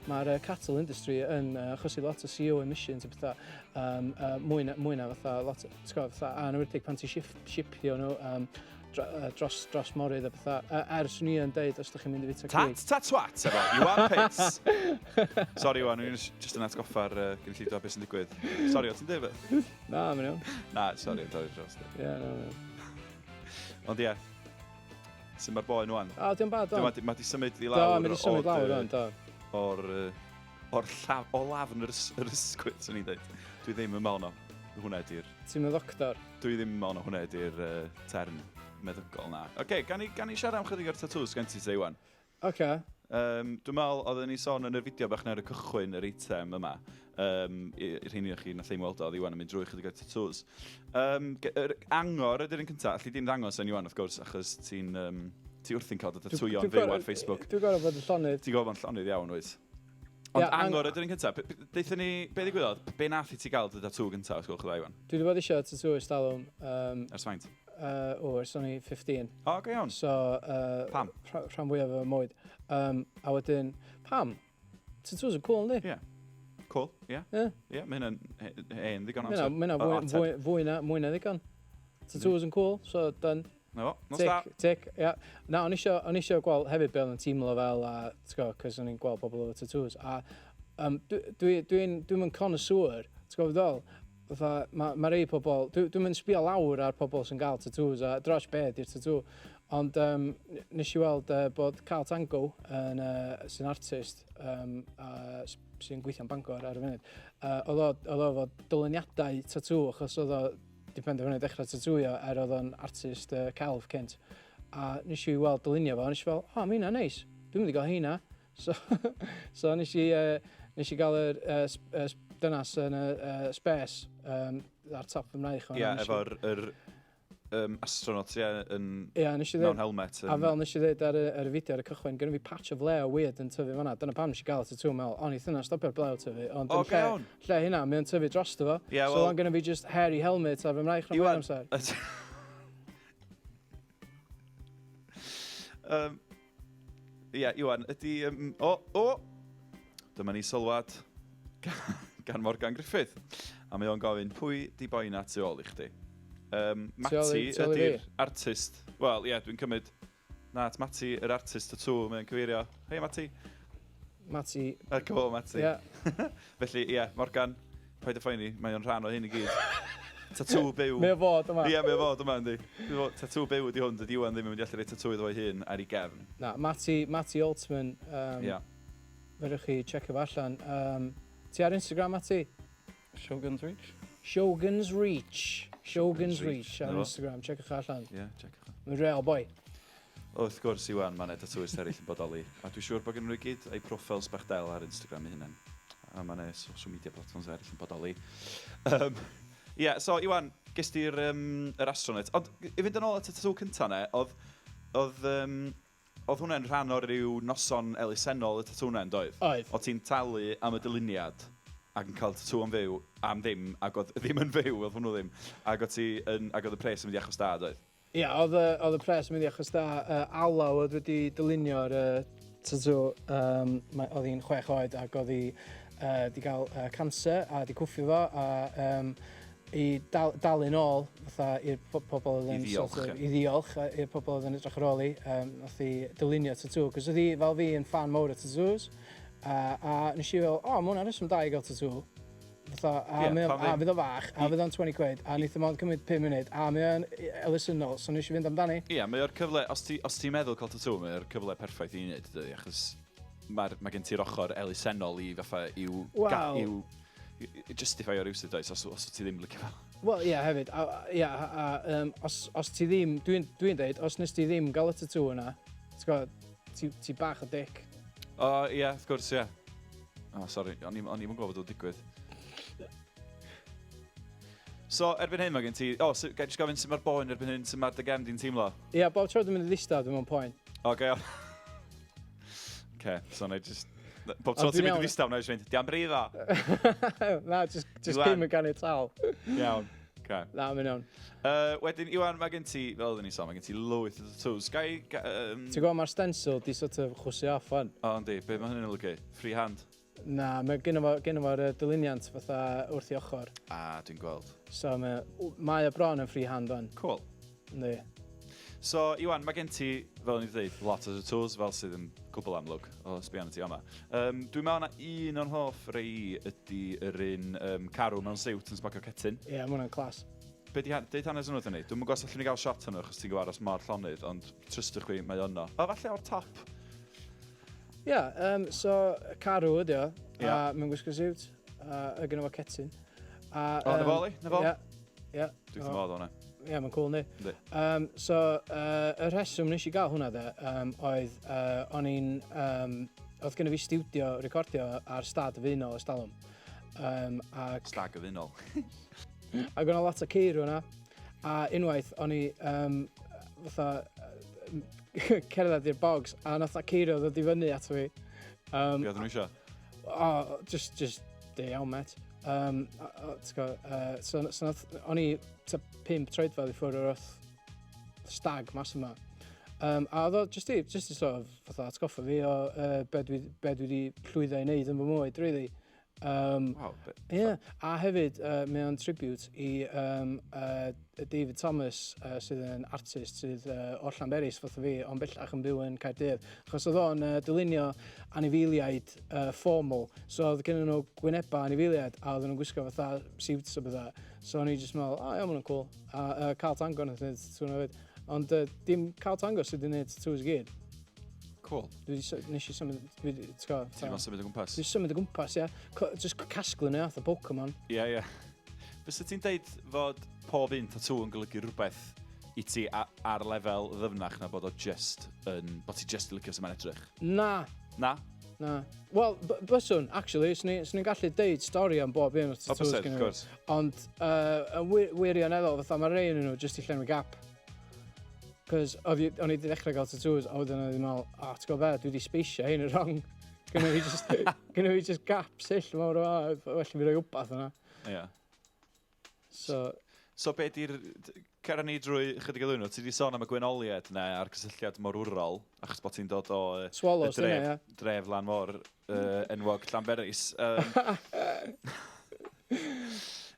mae'r cattle industry yn achosi lot o CO emissions a pethau, mwy na fatha lot, ti'n gwybod, fatha, a yn enwedig pan ti'n shipio nhw dros, dros morydd a pethau. Er, swn i yn deud, os ydych chi'n mynd i fita cig. Tat, ta twat efo Iwan Pitts. Sorry Iwan, o'n i'n just yn atgoffa'r gynulleidfa beth sy'n digwydd. Sorry, o ti'n dweud fe? Na, mae'n iawn. Na, sorry, I'm torri dros. Ie, na, mae'n iawn. Ond ie, sut mae'r boen wan? O, di'n bad, don. Mae di symud i lawr. Do, mae di symud lawr, wan, do. O'r, o'r llaf, o lafn yr, yr ysgwydd, swn i'n dweud. Dwi ddim yn meddwl no. Hwnna ydi'r... Ti'n mynd ddoctor? Dwi ddim yn meddwl na hwnna ydi'r term meddygol na. Oce, okay, gan i, gan i siarad am chydig o'r tattoos gen ti te, Iwan? Oce. Okay. Dwi'n meddwl, oedden ni sôn yn y fideo bach na ar y cychwyn yr eitem yma, i'r rheini o chi nath ddim weld o, oedd Iwan yn mynd drwy chydig o'r tattoos. Yr angor ydy'r un cyntaf, alli di'm ddangos yn Iwan wrth gwrs, achos ti'n um, ti wrthi'n cael dy tatŵio'n fyw ar Facebook. Dwi'n gorfod bod yn llonydd. Ti'n gorfod bod yn llonydd iawn, wyt. Ond yeah, angor ydy'r un cyntaf. Deutha ni, be ddigwyddodd? Be nath i ti gael dy tatŵ gyntaf, os gwelwch yn dda, Iwan? Dwi wedi bod eisiau tatŵ ers talwm. Ers faint? O, ers o'n i 15. O, go iawn. So, Pam? Rhan fwyaf o mywyd. A wedyn, pam? Tattoos yn cool, yndi? Ie. Yeah. Cool, ie. Yeah. Ie. Ie, yeah, mae hynna'n hen ddigon amser. Mae hynna fwy, fwy, na, mwy na ddigon. Tattoos yn cool, so done. Na fo, nos da. Tick, tick, ia. Na, o'n isio, o'n isio gweld hefyd be oedd yn teimlo fel, a, ti'n gwybod, cos o'n i'n gweld pobl efo tattoos. A dwi'n dwi, dwi, dwi yn connoisseur, ti'n gwybod ddol? Fatha, mae ma rei pobl, dwi'n dwi yn sbio lawr ar pobl sy'n gael tattoos, a dros be di'r tattoo. Ond nes i weld bod Carl Tango, yn, sy'n artist, sy'n gweithio'n Bangor ar y funud, oedd o efo dyluniadau tattoo, achos oedd o 'di penderfynu dechrau tatŵio er oedd o'n artist celf cynt. A nes i weld dylunio fo, a nes i fel, o, oh, mae hynna'n neis, dwi'n mynd i gael heina. So, so nes i gael yr dynas yn y space ar top fy mraich. Ie, yeah, efo'r yr, astronaut, ie, yn, yeah, nes i mewn helmet. A fel nes i ddweud ar y fideo ar y cychwyn, gynnu fi patch o flew weird yn tyfu fanna. Dyna pam nes i gael y tattoo, meddwl, o, neith hynna stopio'r blew tyfu. Ond o, yn lle, lle hynna, mae'n tyfu drosto fo. Yeah, well, so wan gynnu fi just hairy helmet ar fy mraich rhan fwyaf amser. Ie, yeah, Iwan, ydy... O, o! Dyma ni sylwad gan Morgan Griffith. A mae o'n gofyn, pwy di boi na tu ôl i chdi? Mati ydy'r artist. Wel, ie, yeah, dwi'n cymryd... Na, at Mati, yr artist tattoo, mae'n cyfeirio. Hei, Mati. Mati. Go, Mati. Yeah. Felly, ie, yeah, Morgan, paid â phoeni, mae o'n rhan o hyn i gyd. Tatŵ byw. Mae o fod yma. Ie, mae o fod yma, yndi. Tatŵ byw ydi hwn, dydy Iwan ddim yn mynd i allu rhoi tatŵ iddo fo'i hun ar ei gefn. Na, Mati, Mati Altman. Yeah. Fedrwch chi checio fo allan. Ti ar Instagram, Mati? Shogun's Reach. Shogun's Reach. Shogun's Reach ar Instagram. Checiwch allan. Ie, yeah, checiwch. Mae'n real boy. Wrth gwrs, Iwan, mae yna tatŵist eraill yn bodoli. A dwi'n siŵr bod gen nhw i gyd eu profiles bach del ar Instagram eu hunain. A mae yna social media platforms eraill yn bodoli. Ie, yeah, so Iwan, ges ti'r yr astronaut. Ond i fynd yn ôl at y tatŵ cyntaf ne, oedd hwnna'n rhan o ryw noson elusennol y tatŵ 'na, yn doedd? Oedd. Oedd ti'n talu am y dyluniad ac yn cael tatŵ am fyw, am ddim, ac oedd ddim yn fyw, oedd hwnnw ddim. Ac oedd ti yn, ac oedd y pres yn mynd i achos da, doedd? Ia, oedd y pres yn mynd i achos da. Alaw oedd wedi dylunio'r tatŵ. Oedd hi'n 6 oed ac oedd hi di gael cancer a di cwffio fo a i dalu'n ôl fatha i'r pobl oedd yn I ddiolch, sort of, ie. I ddiolch i'r pobl oedd yn edrych ar ôl hi, nath hi dylunio tatŵ. Cos oedd hi fel fi yn fan mawr o tattoos. A nes i fel, o, mae hwnna'n reswm da i gael tatŵ. Fatha, a, Ie, yeah, pam a ddim? fydd o fach, a fydd o'n 20 quid, a neith o mond cymryd 5 munud, a mae o'n elusennol, so nes i fynd amdani. Ie, yeah, mae o'r cyfle, os ti'n meddwl cael tatŵ, mae o'r cyfle perffaith i wneud, dydy, achos mae gen ti'r ochr elusennol i fatha i'w... Wel. I'w i justify o rywsut, oes, os ti ddim licio fo. Wel, ie, yeah, hefyd. A, ie, a os ti ddim, dwi'n dwi deud, os nes ti ddim gael y tatŵ yna, ti'n gwybod, ti bach o dick. O, ie, yeah, wrth gwrs, ie. Yeah. O, sori, o'n i'm yn gwybod bod o'n digwydd. So, erbyn hyn mae gen ti... O, oh, gai jyst gofyn sut mae'r boen erbyn hyn, sut mae'r dy gefn di'n teimlo? Ie, yeah, bob tro dwi'n mynd i ddistaw, dwi'n mewn poen. Oce, okay, iawn. Oce, so na i just... Bob tro ti'n mynd i ddistaw, na i just mynd, di'n brifo. Na, just cyn y ganiataol. Iawn. Okay. Na, mae'n iawn. Wedyn, Iwan, mae gen ti, fel oedden ni sôn, mae gen ti lwyth o tattoos. Gai... Ti'n gwybod, mae'r stencil di sort of chwysu off fan. O, yndi. Be mae hynny'n olygu? Free hand? Na, mae gen fo, gynno fo'r dyluniant fatha wrth i ochr. Ah, dwi'n gweld. So mae, mae o bron yn free hand fan. Cool. Yndi. So, Iwan, mae gen ti, fel o'n i dweud, lot o tattoos, fel sydd yn gwbl amlwg o sbio arno ti yma. Dwi'n meddwl na un o'n hoff rei ydy yr un carw mewn siwt yn smocio cetyn. Ie, yeah, mae hwnna'n class. Be di, deud hanes hwnnw wrthyn ni? Dwi'm yn gwybod os allwn ni gael shot hwnnw, achos ti'n gwybod aros mor llonydd, ond trystwch fi, mae o yno. O, falle o'r top. Ie, yeah, so carw ydi o, a mae'n gwisgo siwt, a gynno fo cetyn. A, o, na fo, li? Na fo? Ie, ie. Dwi'n wrth modd o'na. Ie, yeah, mae'n cool, ni. Yndi. So, y rheswm nes i gael hwnna de, oedd, o'n i'n, oedd gynno fi stiwdio recordio ar stad y Faenol ers talwm. Ac, Stag y Faenol. Ac o'na lot o ceirw yna. A unwaith o'n i fatha cerdded i'r bogs a nath na ceirw ddod i fyny ato fi. Be oedden nhw eisiau? O, just, de iawn, met. Ti'n gwbod, so nath, o'n i tua 5 troedfedd i ffwrdd o'r wrth stag mas yma. A oedd o just i sort of fatha atgoffa fi o be dwi wedi llwyddo i wneud yn fy mywyd, really. Wow, Ie, yeah. A hefyd mae o'n tribute i David Thomas, sydd yn artist sydd o Llanberis fatha fi, ond bellach yn byw yn Caerdydd. Achos oedd o'n dylunio anifeiliaid formal, so oedd gen nhw gwynebau anifeiliaid a oedden nhw'n gwisgo fatha suits o bethau. So o'n i just meddwl, o iawn, ma' hwnna'n cool. A Carl Tango nath wneud tattoo yna hefyd. Ond dim Carl Tango sydd wedi gwneud tattoos i gyd. Cool. Dwi wedi, nes i symud, dwi wedi, ti'n gwbod, Ti wedi bod yn symud o gwmpas? Dwi wedi symud o gwmpas, ie. Just casglu nhw, fatha Pokemon. Ie. Fysa ti'n deud fod pob un tattoo yn golygu rhywbeth i ti ar lefel ddyfnach na bod o just yn... bod ti just yn licio sut mae'n edrych? Na. Na? Na. Wel, byswn, actually, swn i'n gallu deud stori am bob un o'r O, tattoos byse, gynna wrth fi. gwrs. Ond, yn wirioneddol, fatha, mae rei yn nhw just i llenwi gap. Cos o'n i wedi dechrau gael tattoos, a wedyn o'n i'n meddwl, o, ti'n gwybod be, dwi wedi spacio hyn yn wrong. Gynna fi just gap sill mawr o, well i fi roi wbath yna. So, So be di'r... Cer â ni drwy chydig o ddwy nhw. Ti wedi sôn am y gwenoliad yna a'r cysylltiad morwrol, achos bod ti'n dod o Swallows, y dref, dyna, ie. dref lan môr enwog Llanberis.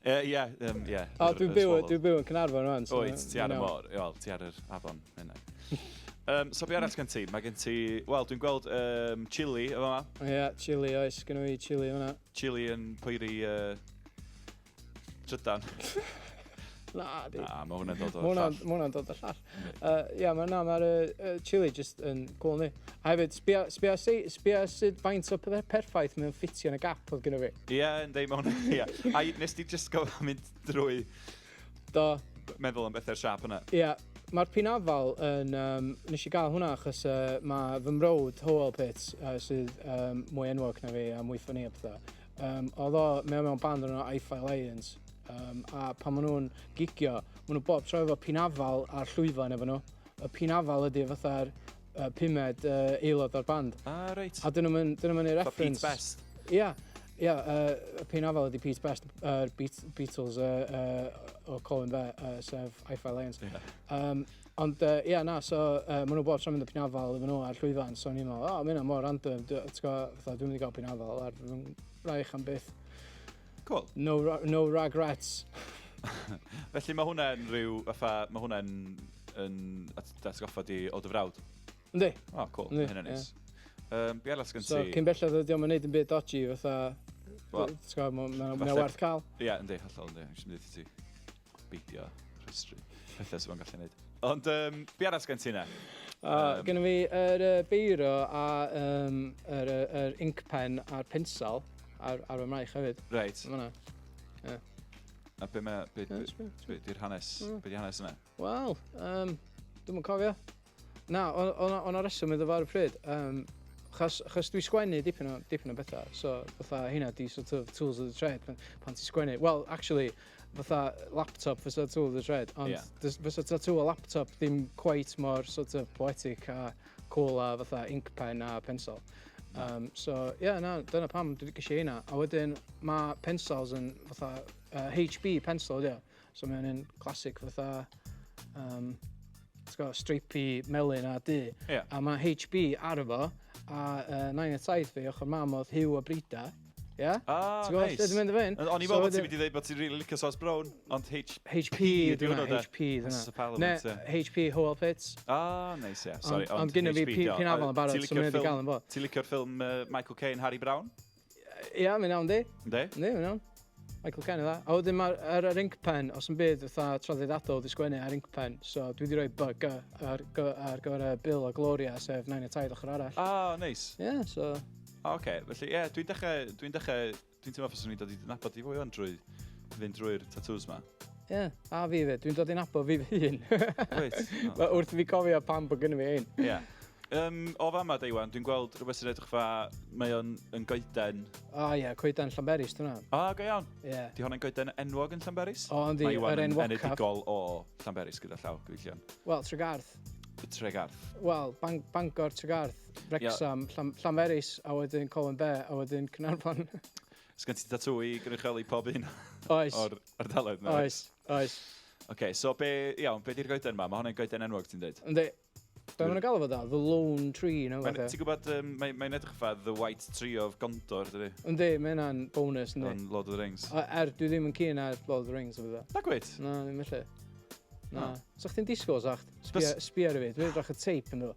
Ie, ie. O, y Swallows. Dwi'n byw yn Caernarfon rwan. So Wyt, ti ar y ma'n iawn. môr. Wel, ti ar yr afon. Hynna. So be arall gen ti? Mae gen ti... Wel, dwi'n gweld chili efo yma. Ie, chili oes, gynna fi chili hwnna. Chili yn poeri trydan. Na, di. Na, mae hwnna'n dod o'r Ma' hwnna'n llall. ma' hwnna'n dod o'r llall. Ie, ma' na, mae'r chili just yn cool ni. A hefyd, sbia sut faint o perffaith mae'n ffitio yn y gap oedd gynna fi. Ie, yndi, mae hwnna... Ie. A nes di just gofio mynd drwy Do, meddwl am bethau'r siap yna? Ie, mae'r pinafal yn... Nes i gael hwnna achos mae fy mrawd Howell Pitts, sydd mwy enwog na fi a mwy ffynnu a pethau. Oedd o, mae o mewn band o'r enw Hi-Fi Lions. A pan maen nhw'n gigio, maen nhw bob tro efo pinafal ar llwyfan efo nhw. Y pinafal ydy fatha'r pumed aelod o'r band. Ah, reit. A dyn nhw'n dyn nhw'n neud Fatha Pete reference. Best. Ie, y pinafal ydy Pete Best, Beatles o Colwyn Bay, sef Hi-Fi Lions. Ond, ie, na, so, maen nhw bob tro'n mynd y pinafal efo nhw ar llwyfan, so o'n i'n meddwl, o, oh, mae hynna mor random, ti'n gwbod, fatha, dwi'n mynd i gael pinafal ar fy mraich am byth. Cool. No, no regrets. Felly mae hwnna'n rhyw, fatha, mae hwnna'n yn atgoffa di o dy frawd. Yndi. O, oh, cool. Yndi, Mae hynna'n neis. Be arall sgen So, ti? cyn belled ydi o'm yn neud yn byd dodgy, fatha, Wel, ti'n gwbod, mae'n werth cael. Ie, yndi, hollol, yndi. Jyst mynd i ti beidio rhestru pethau sydd o'n gallu neud. Ond, be arall sgen ti na? Gynna fi yr beiro a yr ink pen a'r pensel ar fy mraich hefyd. Ma' hwnna. Ie. A be mae, be, Ie, be, sbia, be di'r hanes, be di'r hanes yna? Wel, dwi'm yn cofio. Na, o' 'na reswm iddo fo ar y pryd. Chos dwi sgwennu dipyn o bethau, so fatha hynna di sort of tools of the trade pan ti'n sgwennu. Well, actually, fatha laptop fysa tool of the trade, ond yeah. fysa tattoo o laptop ddim quite mor sort of poetic a cool a fatha ink pen a pencil. So, ie, yeah, na, dyna pam dwi wedi gysi hynna. A wedyn, mae pencils yn fatha HB pencil, ydi o. So mae'n un classic fatha, ti'n gwybod, stripey melyn a du. Yeah. A mae HB ar efo, a nain a taid fi, ochr mam oedd Hugh a Brida. Ie? Yeah? Ah, Ti'n gwybod nice. lle dwi'n mynd efo hyn? O'n i'n meddwl bod ti'n mynd i ddweud bod ti'n rili licio sos brown, ond H... HP ydi hwnnw, de. HP ydi House of hwnna. Parliament, Ne, ie. HP Hywel Pitts. Ah, nice, ie. Sorry, Ond gynna fi HP di o. pinafal yn barod, Ti'n so mae licio'r wedi ffilm- gael yn fo. Ti'n licio'r ffilm Michael Caine, Harry Brown? Ie, mae'n iawn di. Yndi? Yndi, mae'n iawn. Michael Caine yna. A wedyn mae'r ar yr ink pen, os yn byd fatha traddodiadol di sgwennu ar ink pen, so dwi wedi rhoi BG ar, ar gyfer y Bill a Gloria, sef Nain a Taid ochr arall. Ah, nice. Ie, yeah, so... Ah, oce. Felly, ie, yeah, dwi'n dechrau, dwi'n dechrau, dwi'n teimlo fyswn i'n dod i nabod i fwy o'n drwy fynd drwy'r tattoos ma. Ie, yeah, a fi fyd. Dwi'n dod i nabod fi fy hun. Wyt? Oh. Wrth i fi cofio pam bod gynnu fi ein. Ie. Yeah. O fama, de, Iwan, dwi'n gweld rhywbeth sy'n edrych fa, mae o'n yn goeden. O ie, yeah, coeden Llanberis, dwi'n O, oh, go iawn. Ie. Yeah. Di hwnna'n goeden enwog yn Llanberis? O, yndi, Mae Iwan yr yn enwocaf. enedigol o Llanberis gyda llaw, gyfeillion. Wel, Tregarth. Tregarth. Wel, Bang Bangor, Tregarth, Wrexham, Llan Llanberis, a wedyn Colwyn Bay, a wedyn Caernarfon. Sgen ti tatŵ i gynrychioli pob un Oes. o'r ardaloedd 'na? Oes, oes. Oce, so be, iawn, be di'r goeden ma? Mae hwnna'n goeden enwog, ti'n dweud? Yndi. Be maen nhw'n galw fo da? The Lone Tree, neu Mae'n- beth? Ti'n gwybod, mae'n edrych fatha The White Tree of Gondor, dydy? Yndi, mae hynna'n bonus, yndi. Yn Lord of the Rings. A, dwi ddim yn keen ar Lord of the Rings o bethau. Na gwyd? Na, ddim felly. Na. Na. So chdi'n disgwyl, sa'ch? Bys- Sbia ar y fi, dwi'n edrych y teip yn do.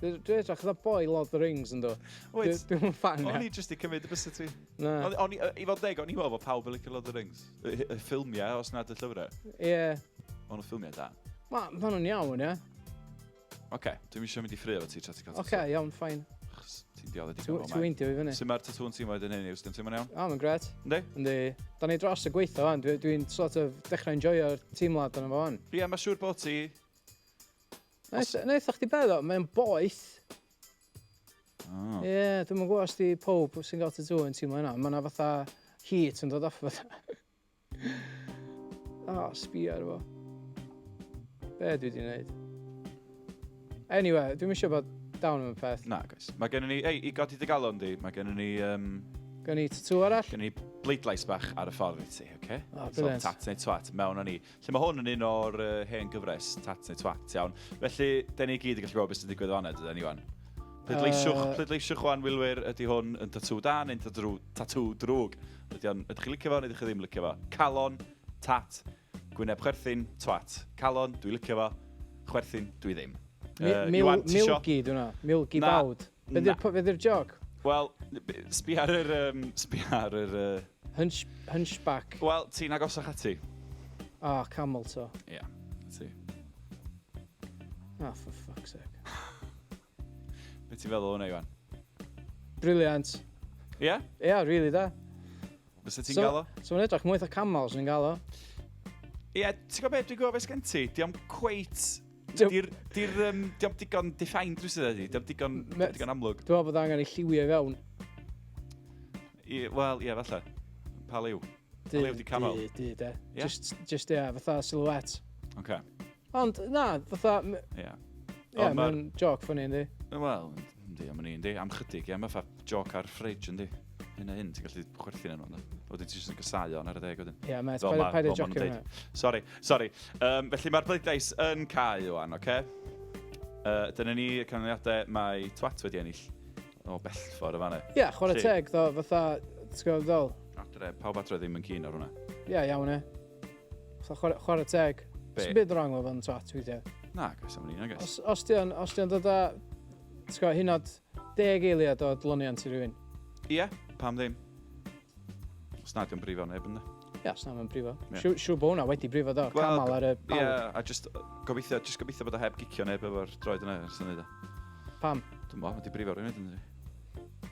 Dwi'n edrych fatha boi Lord of the Rings yn do. Wyt? Dwi'n fan, O'n ie. i jyst i cymryd y bysau ti. Na. O'n i, i fod deg, o'n i'n meddwl bod pawb yn licio Lord of the Rings. Y ffilmiau, os nad y llyfrau. Ie. O'n nhw ffilmiau da. Ma, ma nhw'n iawn, ie. Oce, dwi'n eisiau mynd i ffrio efo ti tra ti'n cael Oce, iawn, fine. Achos ti'n dioddef digon Ti'n weindio fi fyny. Sut mae'r tatŵ yn teimlo wedyn hyn, Iws? Ti'n teimlo'n iawn? O, mae'n gret. Yndi? Yndi. Da ni dros y gweithio fan. Dwi'n dwi sort of dechrau enjoyo'r teimlad yna fo fan. Ie, mae siŵr bod ti... Neith chdi beth o, mae'n boeth. Oh. Ie, yeah, dwi'm yn gwybod os di pob sy'n gael tattoo yn teimlo hynna. Mae yna fatha heat yn dod off fatha. O, oh, sbio ar fo. Be dwi wedi gwneud? Anyway, dwi'm eisiau bod down am y peth. Na, guys. Mae gennym ni... Ei, i godi dy galon di, mae gennym ni... Gen i tattoo arall? Gennym ni bleidlais bach ar y ffordd i ti, oce? Okay? O, brilliant. So, tat neu twat, mewn â ni. Lle mae hwn yn un o'r hen gyfres, tat neu twat, iawn. Felly, da ni gyd yn gallu gweld beth sy'n digwydd fan'na, dydan ni, wan. Pleidleisiwch, pleidleisiwch wan, wylwyr, ydy hwn yn tatŵ da neu'n tatŵ drwg? Ydy o'n, ydych chi'n licio fo neu ydych chi ddim licio fo? Calon, tat, gwyneb chwerthin, twat. Calon, dwi licio fo. Chwerthin, dwi ddim. Iwan, ti isio? Milgi, dwi'n Milgi Na. bawd. Be Na. di'r joc? Wel, sbi ar yr... sbi ar yr... Hunchback. Wel, ti'n agosach ati. Ah, oh, camel toe. Ie, yeah, ti. Ah, for fuck's sake. Be ti'n feddwl o hwnna, Iwan? Brilliant. Ie? Yeah? Ie, yeah, really da. Fysa ti'n gael o? So mae'n edrych mwy o camel sy'n gael o. Ie, yeah, ti'n gwybod beth, dwi'n gwybod beth sgen ti. Di o'm cweit... Di'r di o'm digon defined rhywsut ydi. Di o'm digon, digon amlwg. Dwi'n meddwl bod angen ei lliwio i fewn. Wel, ie, falle. Pa liw? Pa liw di camel? Du, du, de. Ie? Just, ie, fatha silhouette. Oce. Ond, na, fatha... Ie. Ie, Ond mae'n joke funny, yndi? Wel, yndi, am yndi. Am chydig, ie. Mae fatha joc ar fridge, yndi. Hyn a hyn, ti'n gallu chwerthin yno, yndi. Wedyn ti jyst yn gysau o'n ar y deg wedyn. Ie, met, Fel paid fel a ma' nhw'n jocio deud. hwnna. Sorry, sorry. Felly mae'r bleidlais yn cau wan, oce? Dyna ni y canlyniadau, mae twat wedi ennill o bellffordd o fanna. Ie, chwarae Felly- teg, ddo, fatha, ti'n gwybod ddol? Adre, pawb adre ddim yn keen ar hwnna. Ie, iawn e. Fatha chwarae teg. Be? Sy'n byd wrong o fod yn twat, weithiau. Na, guys, am ni, na, guys. Os di o'n dod â, ti'n gwybod, hyd yn oed 10 eiliad o adloniant i rywun. Ie, pam ddim? Os na, di'n brifo neb, ynddo. Ie, os na, mae'n brifo. Ie. Siŵr bod hwnna wedi brifo do, Wel, camel ar y Ie, bawd. a just gobeithio, just gobeithio bod o heb gicio neb efo'r droed yna, ers yn neud o. Pam? Dwi'n bo, mae di brifo rhywun ynddi.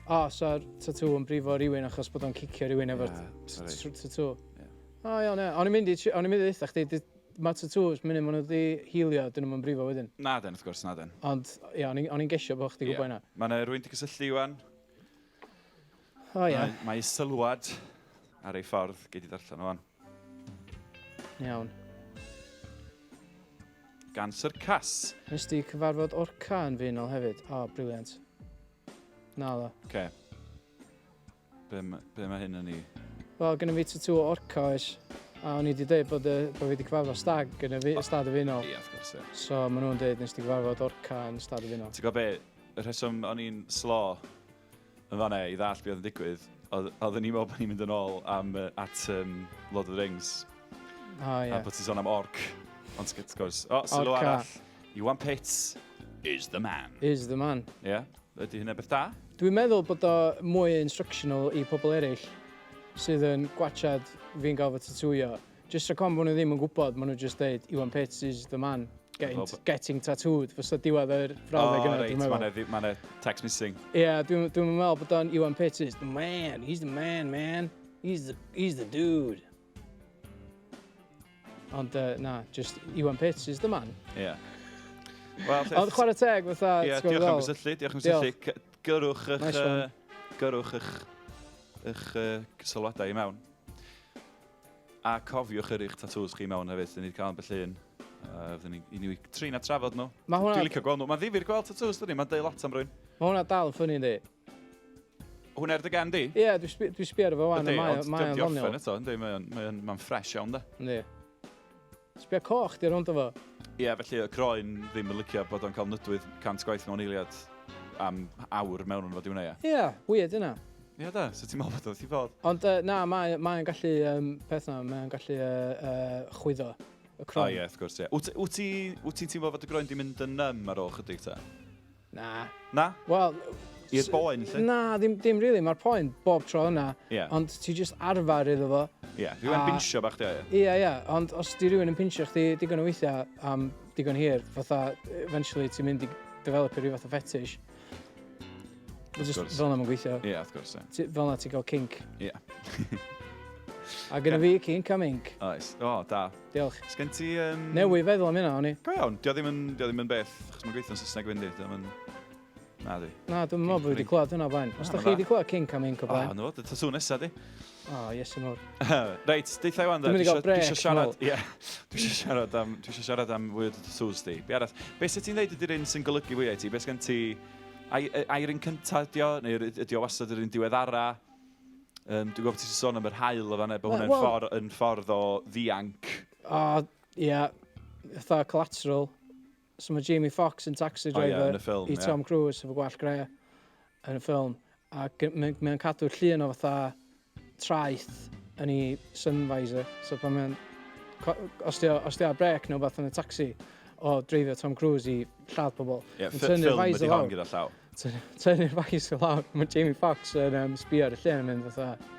O, so'r tatŵ yn brifo rhywun achos bod o'n cicio rhywun efo'r Ie, sorry. tatŵ. Ie. O, iawn, ie. O'n i'n mynd i, o'n i'n mynd i ddeutha chdi, mae tatŵs, munud maen nhw wedi healio, dyn nhw'n brifo wedyn. Na den, wrth gwrs, na den. Ond, ie, o'n i'n gesio bod chdi Ie. gwybod hynna. Mae yna rhywun di cysylltu, Iwan. O, ie. Mae ei sylwad ar ei ffordd, gei di ddarllen o wan. Iawn. Gan Sir Cass. Nes di cyfarfod orca yn Faenol hefyd? O, oh, brilliant. Na ddo. Oce. Be, be mae hyn yn ei? Wel, gynna fi tattoo o orca oes. A o'n i wedi dweud bod fi wedi cyfarfod stag yn y stad y Faenol. Ie, wrth gwrs, ie. So, maen nhw'n dweud nes di cyfarfod orca yn stad y Faenol. Ti'n gwybod be, y rheswm o'n i'n slo yn fan'na i ddallt beth oedd yn digwydd, oedden ni'n meddwl bod ni'n mynd yn ôl am, at Lord of the Rings. Oh, yeah. A bod ti'n sôn am orc. Ond wrth gwrs, o, sylw arall. Iwan Pitts is the man. Is the man. Ie. Yeah. Ydy hynna beth da? Dwi'n meddwl bod o mwy instructional i pobl eraill sydd yn gwachad fi'n gael fy tatŵio. Just rhaid bod nhw ddim yn gwybod, maen nhw just deud, "Iwan Pitts is the man. Getting tattooed." Fysa diwedd yr frawddeg yna, dwi'n meddwl. Mae yna text missing. Ie, yeah, dwi'n dwi meddwl bod o'n "Iwan Pitts is the man. He's the man, man. He's the dude." Ond na, just "Iwan Pitts is the man." Ie. Yeah. Wel, ond chwarae teg, fatha. Ie, yeah, diolch am gysylltu, diolch am gysylltu. Gyrrwch eich sylwadau i mewn. A cofiwch yrru'ch tatŵs chi mewn hefyd, dyn ni wedi cael ambell un. Fyddwn ni i ni trin a trafod nhw. Ma hwnna. Dwi'n licio gweld nhw. Mae'n ddifyr gweld tatŵs, dydy? Mae'n deud lot am rywun. Mae hwnna dal yn funny, yndi? Hwnna ar dy gefn di? Ie, yeah, dwi sbio ar fo wan, mae o'n ddoniol. Eto, yndi, mae'n mae mae ffres iawn, da. Yndi. Sbio coch di rownd o fo. Ie, yeah, felly y croen ddim yn licio bod o'n cael nydwydd 100 gwaith mewn eiliad am awr mewn yn fod i hwnna, ie. Ie, yeah, weird yna. Ie, yeah, da, so ti'n meddwl bod o'n i fod? Ond na, mae'n mae gallu, peth na, mae'n gallu chwyddo y croen. O ie, wrth gwrs, ie. Wyt ti'n teimlo fod y groen di mynd yn numb ar ôl chydig ta? Na. Na? Wel, i'r boen, lle? Na, ddim really. Mae'r poen bob tro yna. Yeah. Ond ti just arfer iddo fo. Ie, yeah, rhywun pinsio bach di o, ie. Ie. Ond os di rhywun yn pinsio chdi digon o weithiau am digon hir, fatha, eventually ti'n mynd i developio rhyw fath o fetish. Just fel yna mae'n gweithio. Ie, yeah, wrth gwrs, ie. Fel yna ti'n cael kink. Ie. A gyda fi kink am ink. Oes. O, da. Diolch. Sgen ti... Newydd feddwl am hynna, o'n i. Go iawn, dio ddim yn beth, achos mae'n gweithio'n Saesneg fynd i. Dio ddim yn. Na di. Na, dwi'n meddwl bod fi wedi clywed hwnna o blaen. Os da chi wedi clywed kink am ink o blaen. O, no, y tatŵ nesa di. O, yes, yn mawr. Reit, deutha i wan. Dwi'n mynd i gael brec. Dwi eisiau siarad am fwy o tattoos di. Be arall? Be sydd ti'n dweud ydy'r un sy'n golygu fwyaf i ti? Be sgen ti? Ai'r un cyntaf ydi o? Neu ydi o wastad yr un diweddara? Dwi'n gwybod ti'n sôn am yr haul o fanna, bod hwnna'n well, ffordd, yn ffordd o ddianc. O, ie. Yeah. Fatha Collateral. So mae Jamie Foxx yn Taxi Driver oh, yeah, ffilm, i Tom Cruise efo gwallt gre yn y ffilm. A mae'n mae cadw llun o fatha traeth yn ei sun visor. So pan mae'n... Os di ar brec neu beth yn y taxi o dreifio Tom Cruise i lladd pobl. Ie, yeah, ffilm ydi hon gyda llaw. Tynnu'r visor lawr. Mae Jamie Foxx yn sbio ar y llun yn mynd fatha,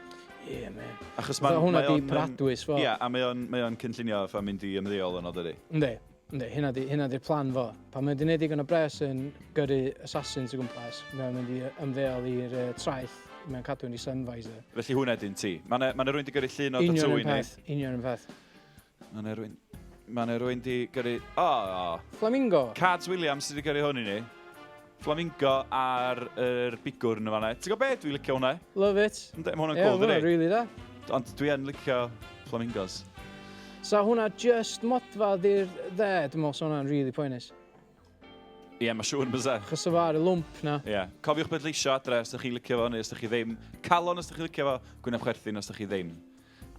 "Yeah, man." Achos mae'n... Hwnna di paradwys fo. Ie, yeah, a mae o'n cynllunio fa mynd i ymddeol yno, dydi? Yndi. Yndi, hynna di'r plan fo. Pan mae'n di wneud digon o bres yn gyrru assassins o gwmpas, mae'n mynd i ymddeol i'r traeth, mae'n cadw yn ei sun visor. Felly hwnna di'n ti. Mae yna ma rhywun di gyrru llun o tattoo i ni. Union yn peth. Mae yna rhywun di gyrru. O! Oh, Flamingo. Cads Williams sydd wedi gyrru hwn i ni. Flamingo ar yr bigwrn yma fan'na. Ti'n gwybod beth? Dwi'n licio hwnna. Love it. Mae hwnna'n cool, dydi? Ie, really da. Ond dwi yn licio flamingos. So hwnna just modfad i'r dde, dwi'n meddwl, so hwnna'n really poenus. Ie, yeah, mae siŵr yn bysa. Chos o ar y lwmp na. Ie. Yeah. Cofiwch bleidleisio adre os ydych chi'n licio fo neu os ydych chi ddim. Calon os ydych chi'n licio fo, gwyneb chwerthin os ydych chi ddim.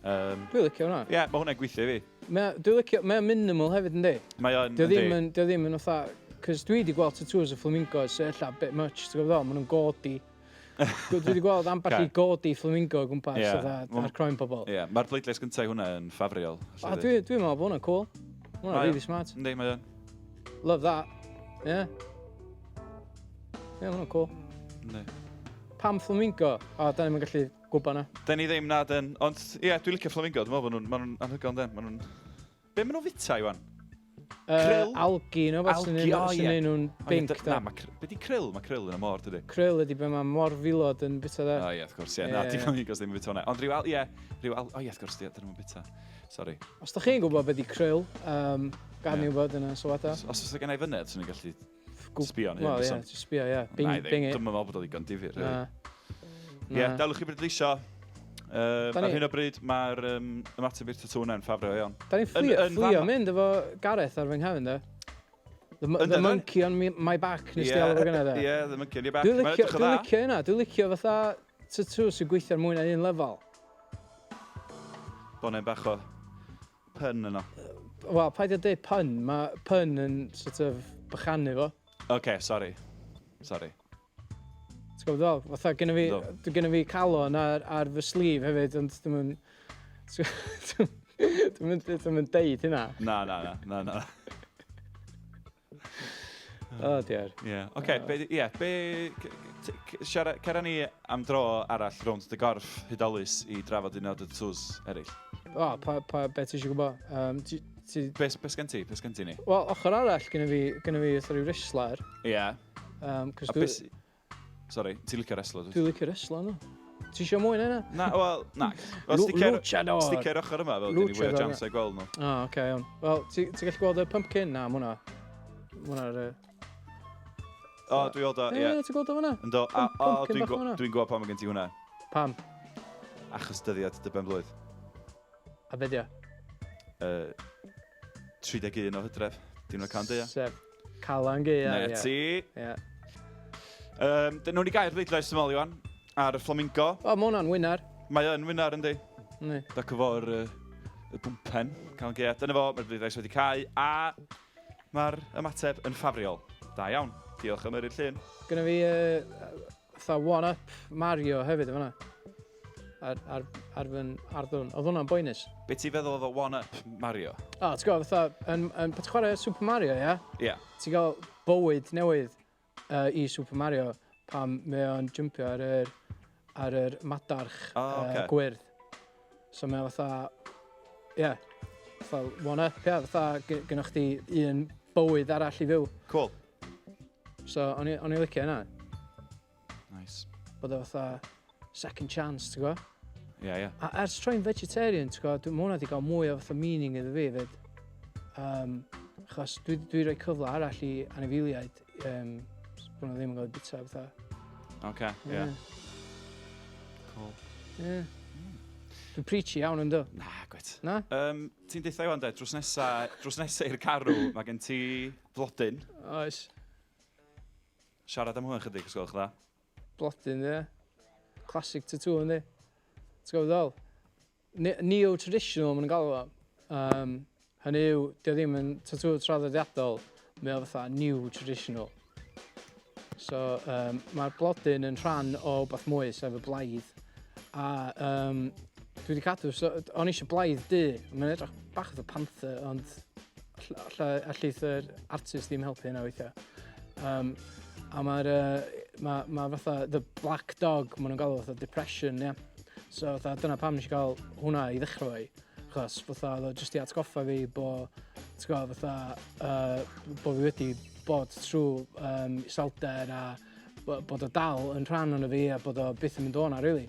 Dwi'n licio hwnna. Ie, yeah, mae hwnna'n gweithio i fi. Dwi'n licio, mae'n minimal hefyd, yndi? Mae o'n, yndi. Dio ddim yn fatha. Cos dwi wedi gweld tattoos o flamingos sy'n ella bit much, ti'n gwybod, maen nhw'n gaudy. Dwi wedi gweld ambell i gaudy flamingo o gwmpas yeah, ar croen pobl. Ie, yeah. Mae'r bleidlais gyntaf i hwnna yn ffafriol. A dwi'n dwi meddwl bod hwnna'n cool. Hwnna'n really smart. Yndi, mae o'n. Love that. Yeah. Yeah, hwnna'n cool. Yndi. Pam flamingo? O, da ni'n gallu gwybod na. Da ni ddim na, den. Ond, ie, yeah, dwi'n licio flamingo. Dwi'n meddwl bod nhw'n ma nhw anhygoel, den. Ma nhw'n. Be maen nhw'n fita, Iwan? Krill? Algae, no, beth sy'n neud nhw'n binc. Na, ma, be di krill? Mae krill yn y môr, dydy? Krill ydy be mae morfilod yn bita da. O ie, wrth gwrs, ie. Na, di flamingos ddim yn bita hwnna. Ond rhyw, ie, rhyw, o ie, wrth gwrs, dyn nhw'n bita. Sorry. Os da chi'n gwybod beth di krill, gad ni wybod yn y sylwadau. Os oes gen i fyned, swn i'n gallu sbio yn hyn. Wel, ie, just sbio, ie. Bing, bing it. Dwi'n meddwl bod o ddigon difyr. Ie, daliwch i bleidleisio. Ar hyn o bryd, mae'r um, ymateb i'r tatŵ yna'n ffafrio iawn. Da ni'n fflio, fflio mynd efo Gareth ar fy nghefn, de. The monkey on my back, nes di alw fo gynna, de. Ie, the monkey on your back. Dwi'n licio, dwi licio hynna, dwi'n licio fatha tatŵ sy'n gweithio ar mwy na un lefel. Bonen bach o pun yno. Wel, paid â dweud pun, mae pun yn sort of bychanu fo. Oce, sorry. Sorry. Ti'n gwybod ddol? Fatha, gynna fi, dwi gynna fi calon ar fy sleeve hefyd, ond dwi'n mynd... Dwi'n mynd, dwi'n mynd deud hynna. Na, na, na, na, na. Oh dear. Ie, yeah. oce, okay, be, yeah, be, siarad, cera ni am dro arall rownd dy gorff hudolus i drafod un o dy tattoos eraill. O, oh, pa, pa, be ti eisiau gwybod? Um, ti, ti... Be, be sgen ti? Be sgen ti ni? Wel, ochr arall, gynna fi, gynna fi fatha rhyw wrestler. Ie. Yeah. Cos A dwi... be sy- Sorry, ti'n licio reslo, dwyt? Dwi'n licio reslo, no. Ti eisiau mwy na hynna? Na, wel, na. Wel, sticio'r Luchador! sticio'r ochr yma, fel gen i fwy o Luchador, chance o'i gweld nhw. O, oh, oce, okay, iawn. Wel, ti'n ti gallu gweld y pumpkin? Na, ma hwnna. Ma hwnna'r... O, dwi'n gweld o, Ie, ie. ti'n gweld o hwnna? Ynddo, a, o, Pumpkin dwi'n bach gw- o hwnna. dwi'n gwybod pam mae gen ti hwnna. Pam? Achos dyddiad dy ben blwydd. A be di o? 31 o Hydref, diwrnod Calan Gaeaf. Sef Calan Gaeaf, Na ie. ti. Ie. Dyn nhw'n i gair bleidlais yn ôl, Iwan, ar y Flamingo. O, mae hwnna'n winner. Mae yn winner, yndi. Yndi. Dac fo'r y bwmpen, Calan Gaeaf. Dyna fo, mae'r bleidlais wedi cau, a mae'r ymateb yn ffafriol. Da iawn. Diolch am yrru'r llun. Gynna fi fatha one-up Mario hefyd yn fan'na. Ar, ar, ar fy arddwn. Oedd hwnna'n boenus. Be ti'n feddwl oedd o one-up Mario? O, ti'n gwybod, fatha, yn, yn, pan ti'n chwarae Super Mario, ia? Ie. Yeah. Ti'n gael bywyd newydd i Super Mario pan mae o'n jumpio ar yr, ar yr madarch O, ocê. gwyrdd. So mae o fatha, ie, yeah, fatha one-up, ie, yeah, fatha gynnoch chdi un bywyd arall i fyw. Cool. So o'n i licio hynna. Nice. Bod o fatha second chance, ti'n gwybod? Ie, yeah, ie. Yeah. A ers troi'n vegetarian, ti'n gwybod, mae hwnna wedi cael mwy o fatha meaning iddo fi fyd. Achos dwi rhoi cyfle arall i anifeiliaid, bod nhw ddim yn cael eu bita fatha. Oce, ie. Ie. Cool. Ie. Dwi'n preachy iawn yndw. Na, gwet. Na? Ti'n deutha Iwan de, drws nesa, drws nesa i'r carw, mae gen ti flodyn. Oes. Siarad am hwnna chydig, os gwelwch dda. Blodyn, ie. Classic tattoo, yndi. Ti'n gwybod ddol? Neo-traditional, maen nhw'n galw fo. Hynny yw, dio ddim yn tattoo traddodiadol, mae o fatha new traditional. So, mae'r blodyn yn rhan o wbath mwy, sef y blaidd. A dwi wedi cadw, so, o'n i eisiau blaidd du, mae'n edrych bach fatha panther, ond allith yr artist ddim helpu hynna weithiau. A mae'r, ma fatha the black dog, maen nhw'n galw fatha depression, ie. So fatha, dyna pam nes i gael hwnna i ddechrau fi. Achos fatha, oedd o jyst i atgoffa fi bo, ti'n gwybod, fatha, bo fi wedi bod trwy iselder a bod o dal yn rhan ono fi a bod o byth yn mynd o'na, really.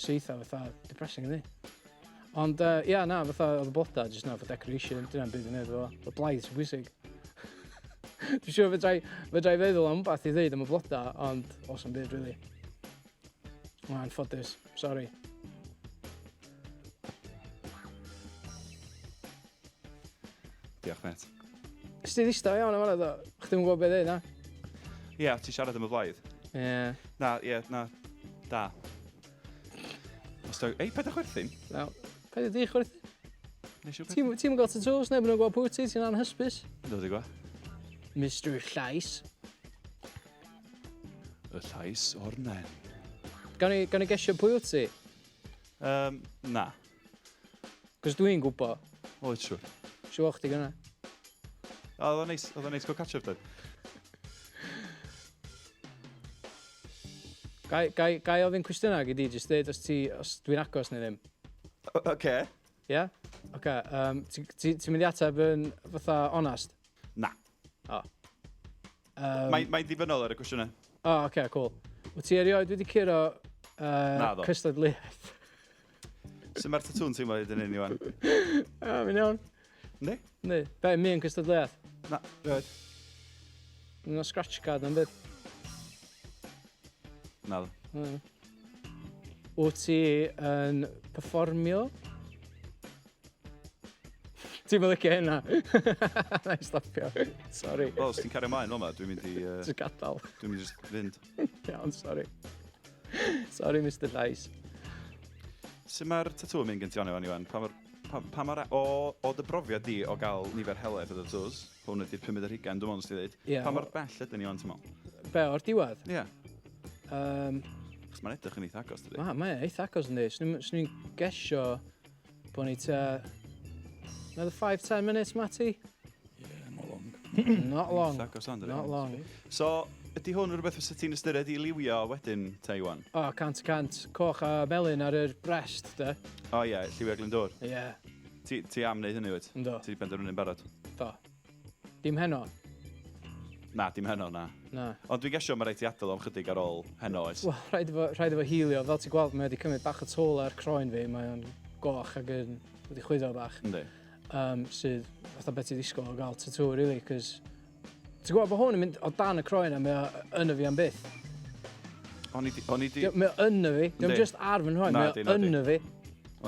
So eitha fatha depressing, yndi? Ond, ia, na, fatha, oedd y bloda jyst na for decoration, dyna'n byd yn neud efo. Y blaidd sy'n bwysig. Dwi'n siŵr fedra i feddwl am wbath i ddeud am y bloda, ond oes am byd, really. Mae'n anffodus, sorry. Diolch, mate. Ys ti ddistaw iawn am hwnna, ddo? Chdi'm yn gwybod beth ddeud, na? Ie, yeah, ti siarad am y blaidd. Ie. Yeah. Na, ie, yeah, na. Da. Os da... Ei, paid â chwerthin. Na, paid â di chwerthin. Nes i Ti'n gael tattoos, neb yn gwybod pwy ti, ti'n anhysbys. Yndw, dwi'n gwybod. Mr Llais. Y llais o'r nen. Gawn ni gesio pwy wyt ti? Na. Cos dwi'n gwybod. O, it's siŵr. Siŵr chdi gynna. Oedd o'n neis, oedd o'n neis gael catch-up, dweud. Gai ofyn cwestiynau gei di, jyst dweud os dwi'n agos neu ddim. Oce. Ie? Oce, ti'n mynd i ateb yn fatha onast? Na. O. Mae'n ddibynnol ar y cwestiynau. O, oce, cool. Wyt ti erioed wedi curo Naddo. cystadleuaeth? Sut mae'r tatŵ'n teimlo hyd yn hyn, Iwan? O, mae'n iawn. Yndi? Yndi. Be, mi yn cystadleuaeth? Na, rioed. Mae'n scratch card na'n byd. Naddo. Wyt ti yn perfformio? Ti'n mynd licio hynna? Na i stopio. Sorry. Wel, os ti'n cario mlaen fel yma, dwi'n mynd i... Ti'n gadael. Dwi'n mynd i just fynd. Iawn, sorry. Sorry, Mr Llais. Sut mae'r tatŵ yn mynd gen ti ond, Iwan? Pa mor, pa, pa mor, o, o dy brofiad di o gael nifer helaeth o tatŵs, hwn ydy'r pumed ar hugain, dwi'n meddwl nes ti ddeud. Ie. Pa mor bell ydyn ni, Iwan, ti'n meddwl? Be, o'r diwedd? Ie. Yeah. Chos mae'n edrych yn eitha agos, dydy? Ma, mae'n eitha agos yndi. Swn i'n gesio bod ni tua... Another 5-10 minutes, Matty? Yeah, not long. Not long. Eitha agos ond, dydy? Not long. So, ydy hwn rhywbeth fysa ti'n ystyried i liwio wedyn, te, Iwan? O, oh, 100%. Coch a melyn ar yr brest, de. O ie, yeah, lliwio Glyndŵr. Ie. Yeah. Ti, ti am wneud hynny, wyt? Yndw. Ti wedi penderfynu'n barod? Do. Dim heno. Na, dim heno, na. Na. Ond dwi'n gesio mae rhaid ti adael am chydig ar ôl heno, oes? Wel, rhaid efo, rhaid efo healio. Fel ti'n gweld, mae wedi cymryd bach o toll ar croen fi. Mae o'n goch ac yn wedi chwyddo bach. Yndi. Sydd fatha beth ti'n ddisgwyl o gael tattoo, really, cos ti'n gwybod bod hwn yn mynd o dan y croen a mae o yn y fi am byth. O'n i di... O'n i di... Mae o yn y fi. Dio'm Yndi. just ar fy nhroed, Na mae di, o na di. yn y fi.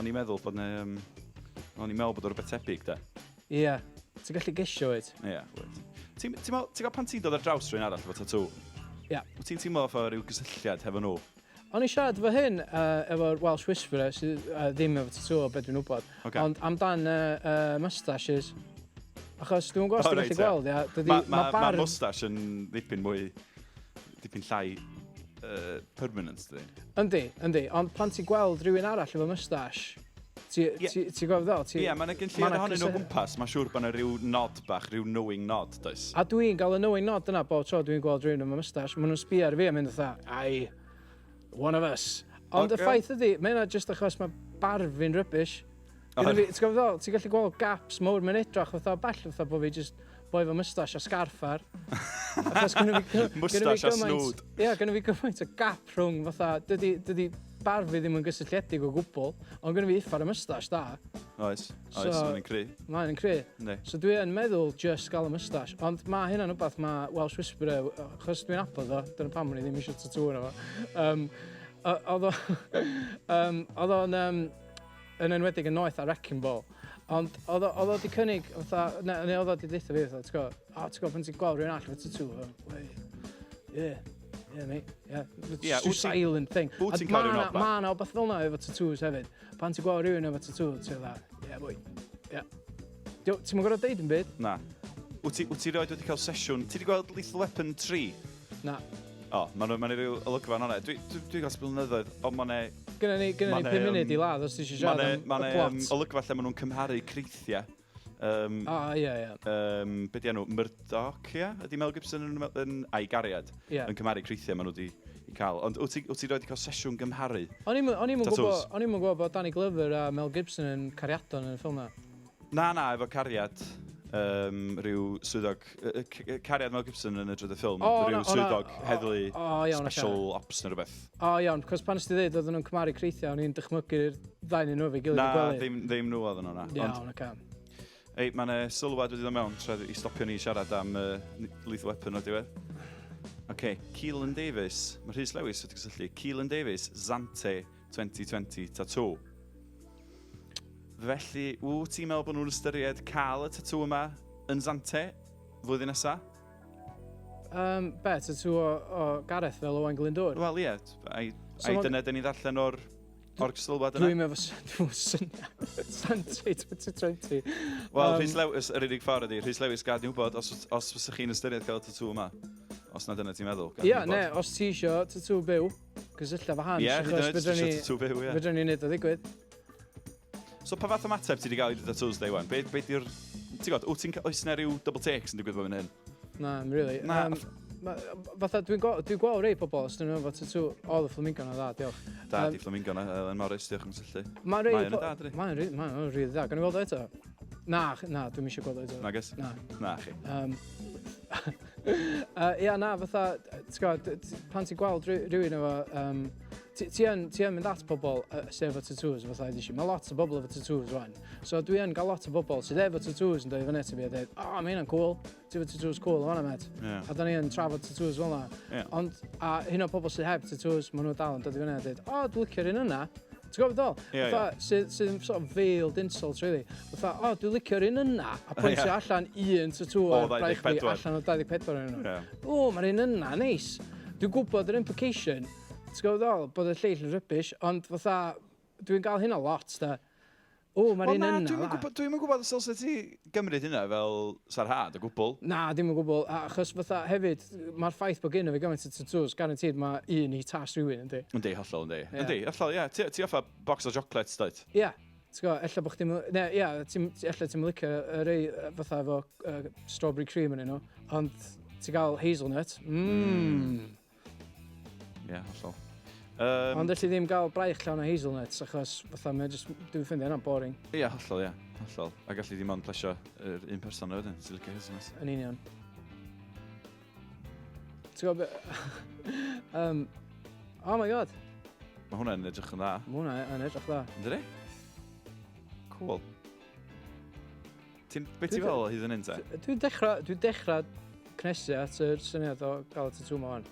O'n i'n meddwl bod ne... O'n i'n meddwl bod o rhywbeth tebyg, de. Ie. Yeah. Ti'n gallu gesio, wyt? Ie, yeah, wyt. Ti'n ti meddwl, ti'n gwybod pan ti'n dod ar draws rhywun arall efo tatŵ? Ie. Yeah. Wyt ti'n teimlo fatha rhyw gysylltiad hefo nhw? O'n i siarad efo hyn efo'r Welsh Whisperer, sydd ddim efo tatŵ o beth dwi'n wybod. Ocê. Ond amdan moustaches, achos dwi'n gwybod os O, ti'n reit, gallu ie. gweld, ia. Dydy, Mae ma, ma ma barf... moustache yn ddipyn mwy, dipyn llai permanent, dydy. Yndi, yndi. Ond pan ti'n gweld rhywun arall efo moustache, ti, Ie. ti, ti'n gweld fel? Ti, Ie, mae'n gyn ma' lleiad 'na ohonyn nhw o gwmpas, mae'n siŵr bod yna rhyw nod bach, rhyw knowing nod, does? A dwi'n gael y knowing nod yna bob tro dwi'n gweld rhywun efo moustache. Maen nhw'n sbio ar fi a mynd fatha, "Ai, one of us." Ond y Ocê. ffaith ydy, mae hynna jyst achos mae barf fi'n rubbish. O, Gyda fi, ti'n gwybod fel, ti'n gallu gweld gaps mawr, mae'n edrach fatha o bell fatha bod fi just boi efo moustache a scarf ar. Achos gynna fi, gynna fi Moustache a gymaint- snood. Ie, gynna fi gymaint o gap rhwng fatha, dydy barf fi ddim yn gysylltiedig o gwbl, ond gynna fi uffar y moustache da. Oes, oes, So- mae'n cry. Mae'n yn cry. Yndi. So dwi yn meddwl just gael y moustache, ond mae hynna'n wbath mae Welsh Whisperer, achos dwi'n nabod o, dyna pam o'n i ddim eisiau tattoo arno fo. Oedd o'n yn enwedig yn noeth ar Wrecking Ball. Ond oedd o wedi cynnig, fatha, neu oedd o wedi deutha fi, fatha, ti'n gwybod, o, ti'n gwybod, pan ti'n gweld rhywun arall efo tattoo, oh, yeah, mate, yeah. It's Ie, just wyt ti'n- silent thing. wyt A ti'n cael ryw ma' nod bach? Ma' 'na wbath fel 'na efo tattoos hefyd. Pan ti'n gweld rhywun efo tattoo, ti'n fatha, "Yeah, boy, yeah." Ti'm yn gorfod deud dim byd. Na. Wyt ti rioed wedi cael sesiwn... Ti wedi gweld Lethal Weapon 3? Na. O, mae'n ma rhyw olygfa yna. Dwi gael blynyddoedd, ond mae'n Gynna ni Ma' 'ne, 5 munud i ladd os ti eisiau siarad am ma y ne, plot. Olygfa lle maen nhw'n cymharu creithiau. O, ie. Be di enw? Murdoch, ia? Ydy Mel Gibson yn, a'i gariad yn cymharu creithiau maen nhw wedi i cael. Ond wyt ti rioed wedi cael sesiwn gymharu? O'n i'm yn Tattoos. gwybod, o'n i'm yn gwybod bod Danny Glover a Mel Gibson yn cariadon yn y ffilm na. Na, efo cariad, rhyw swyddog, cariad Mel Gibson yn y drydydd ffilm, O, rhyw na, o, na, swyddog o, heddlu o, iawn, ocê. special ops neu rhywbeth. O, iawn, cos pan ysdi ddeud oedden nhw'n cymharu creithiau, o'n i'n dychmygu'r ddau nhw efo'i gilydd Na, yn gwely. ddim nhw oedden nhw, na. Ond, Iawn, oce. ei, mae yna sylwad wedi dod mewn tra i stopio ni siarad am Lethal Weapon o'r diwedd. OK, Keelan Davis, mae Rhys Lewis wedi cysylltu. Keelan Davis, Zante 2020 tattoo. Felly, wyt ti'n meddwl bod nhw'n ystyried cael y tattoo yma yn Zante flwyddyn nesaf? Be, tattoo o Gareth fel Owain Glyndŵr? Wel, ie, ai, So ai dyna dyna dyn ni ddarllen o'r sylwad yna? Dwi'n meddwl dwi'n syniad. Zante 2020. Wel, Rhys Lewis, yr unig ffordd ydy, Rhys Lewis, gad ni wybod os fysych chi'n ystyried cael y tattoo yma. Os na dyna ti'n meddwl, gad ni Ie, wybod. ne, os ti isio tattoo byw, gysyllta fo Hans, Ie, hyd yn achos oed os ti fedrwn isio ni, tattoo byw, ie. fedrwn ni wneud o ddigwydd. So pa fath o ymateb ti wedi gael i dy tattoos, de, Iwan? Be di'r... Ti'n gwybod, wyt ti'n oes 'na ryw double takes yn digwydd bob yn hyn? Na, really. Na. Fatha, dwi'n gweld rei pobl, os dyn nhw efo tattoo, o, y flamingo na dda, diolch. Da, di flamingo na, Elen Morris, diolch am syllu. Mae rei... Mae yn dda, dydi? Mae'n rili, mae'n rili dda. Gawn ni weld o eto? Na, na, dwi'm eisiau gweld o eto. Nagos? Na. Na, chi. Ia, na, fatha, ti'n gwybod, pan ti'n gweld rhywun efo... Um, ti, ti, yn, ti yn mynd at pobl sydd efo tattoos, fatha ydy si. Mae lot o bobl efo tattoos rwan. So dwi yn gael lot o bobl sydd efo tattoos yn dod i fyny at fi a dweud, "O, oh, mae hynna'n cool, ti efo tattoos cool o fanna, met." A da ni yn trafod tattoos fel yna. Ond, a hyn o pobl sydd heb tattoos, maen nhw dal yn dod i fyny a dweud, "O, oh, dwi'n licio'r un yna." Ti'n gwybod beth ddol? Ie, Fatha, sydd yn sort of veiled insult, really. Fatha, "O, dwi'n licio'r un yna," a pwyntio allan un tatŵ O ar braich fi 24. allan o 24 ohonyn nhw. "O, mae'r un yna, neis." Dwi'n gwybod yr implication, ti'n gwybod ddol, bod y lleill yn rubbish, ond fatha, dwi'n gael hynna lot, da. "O, mae'r Wel un na, yna dwi'm yn dda." gwybod, dwi'm yn gwybod os dylse ti gymryd hynna fel sarhad o gwbl. Na, dim o gwbl, achos fatha hefyd, mae'r ffaith bod gennym fi gymaint o tattoos, guaranteed mae un i tas rhywun, yndi? Yndi, hollol, yndi. Ie. Yndi, hollol, ie. Ti offa box o chocolates, dwyt? Ie, ti'n gwybod, ella bod chdi'm... Ne, ie, ella ti'm yn licio y rei fatha efo strawberry cream yn nhw, ond ti'n gael hazelnut. Ie, hollol. Ond elli ddim gael braich llawn o hazelnuts, achos fatha mae just, dwi'n ffeindio hynna'n boring. Ie, hollol, ie. Hollol. A gallu ddim ond plesio yr un person wedyn, sy'n licio hazelnuts. Yn union. Ti'n gwybod oh my God, Mae hwnna'n edrych yn dda. Mae hwnna yn edrych dda. Ynddi? Cool. Be ti Dwi fel hyd yn hyn te? Dwi'n dechrau cnesu at yr syniad o gael y tatŵ ma wan.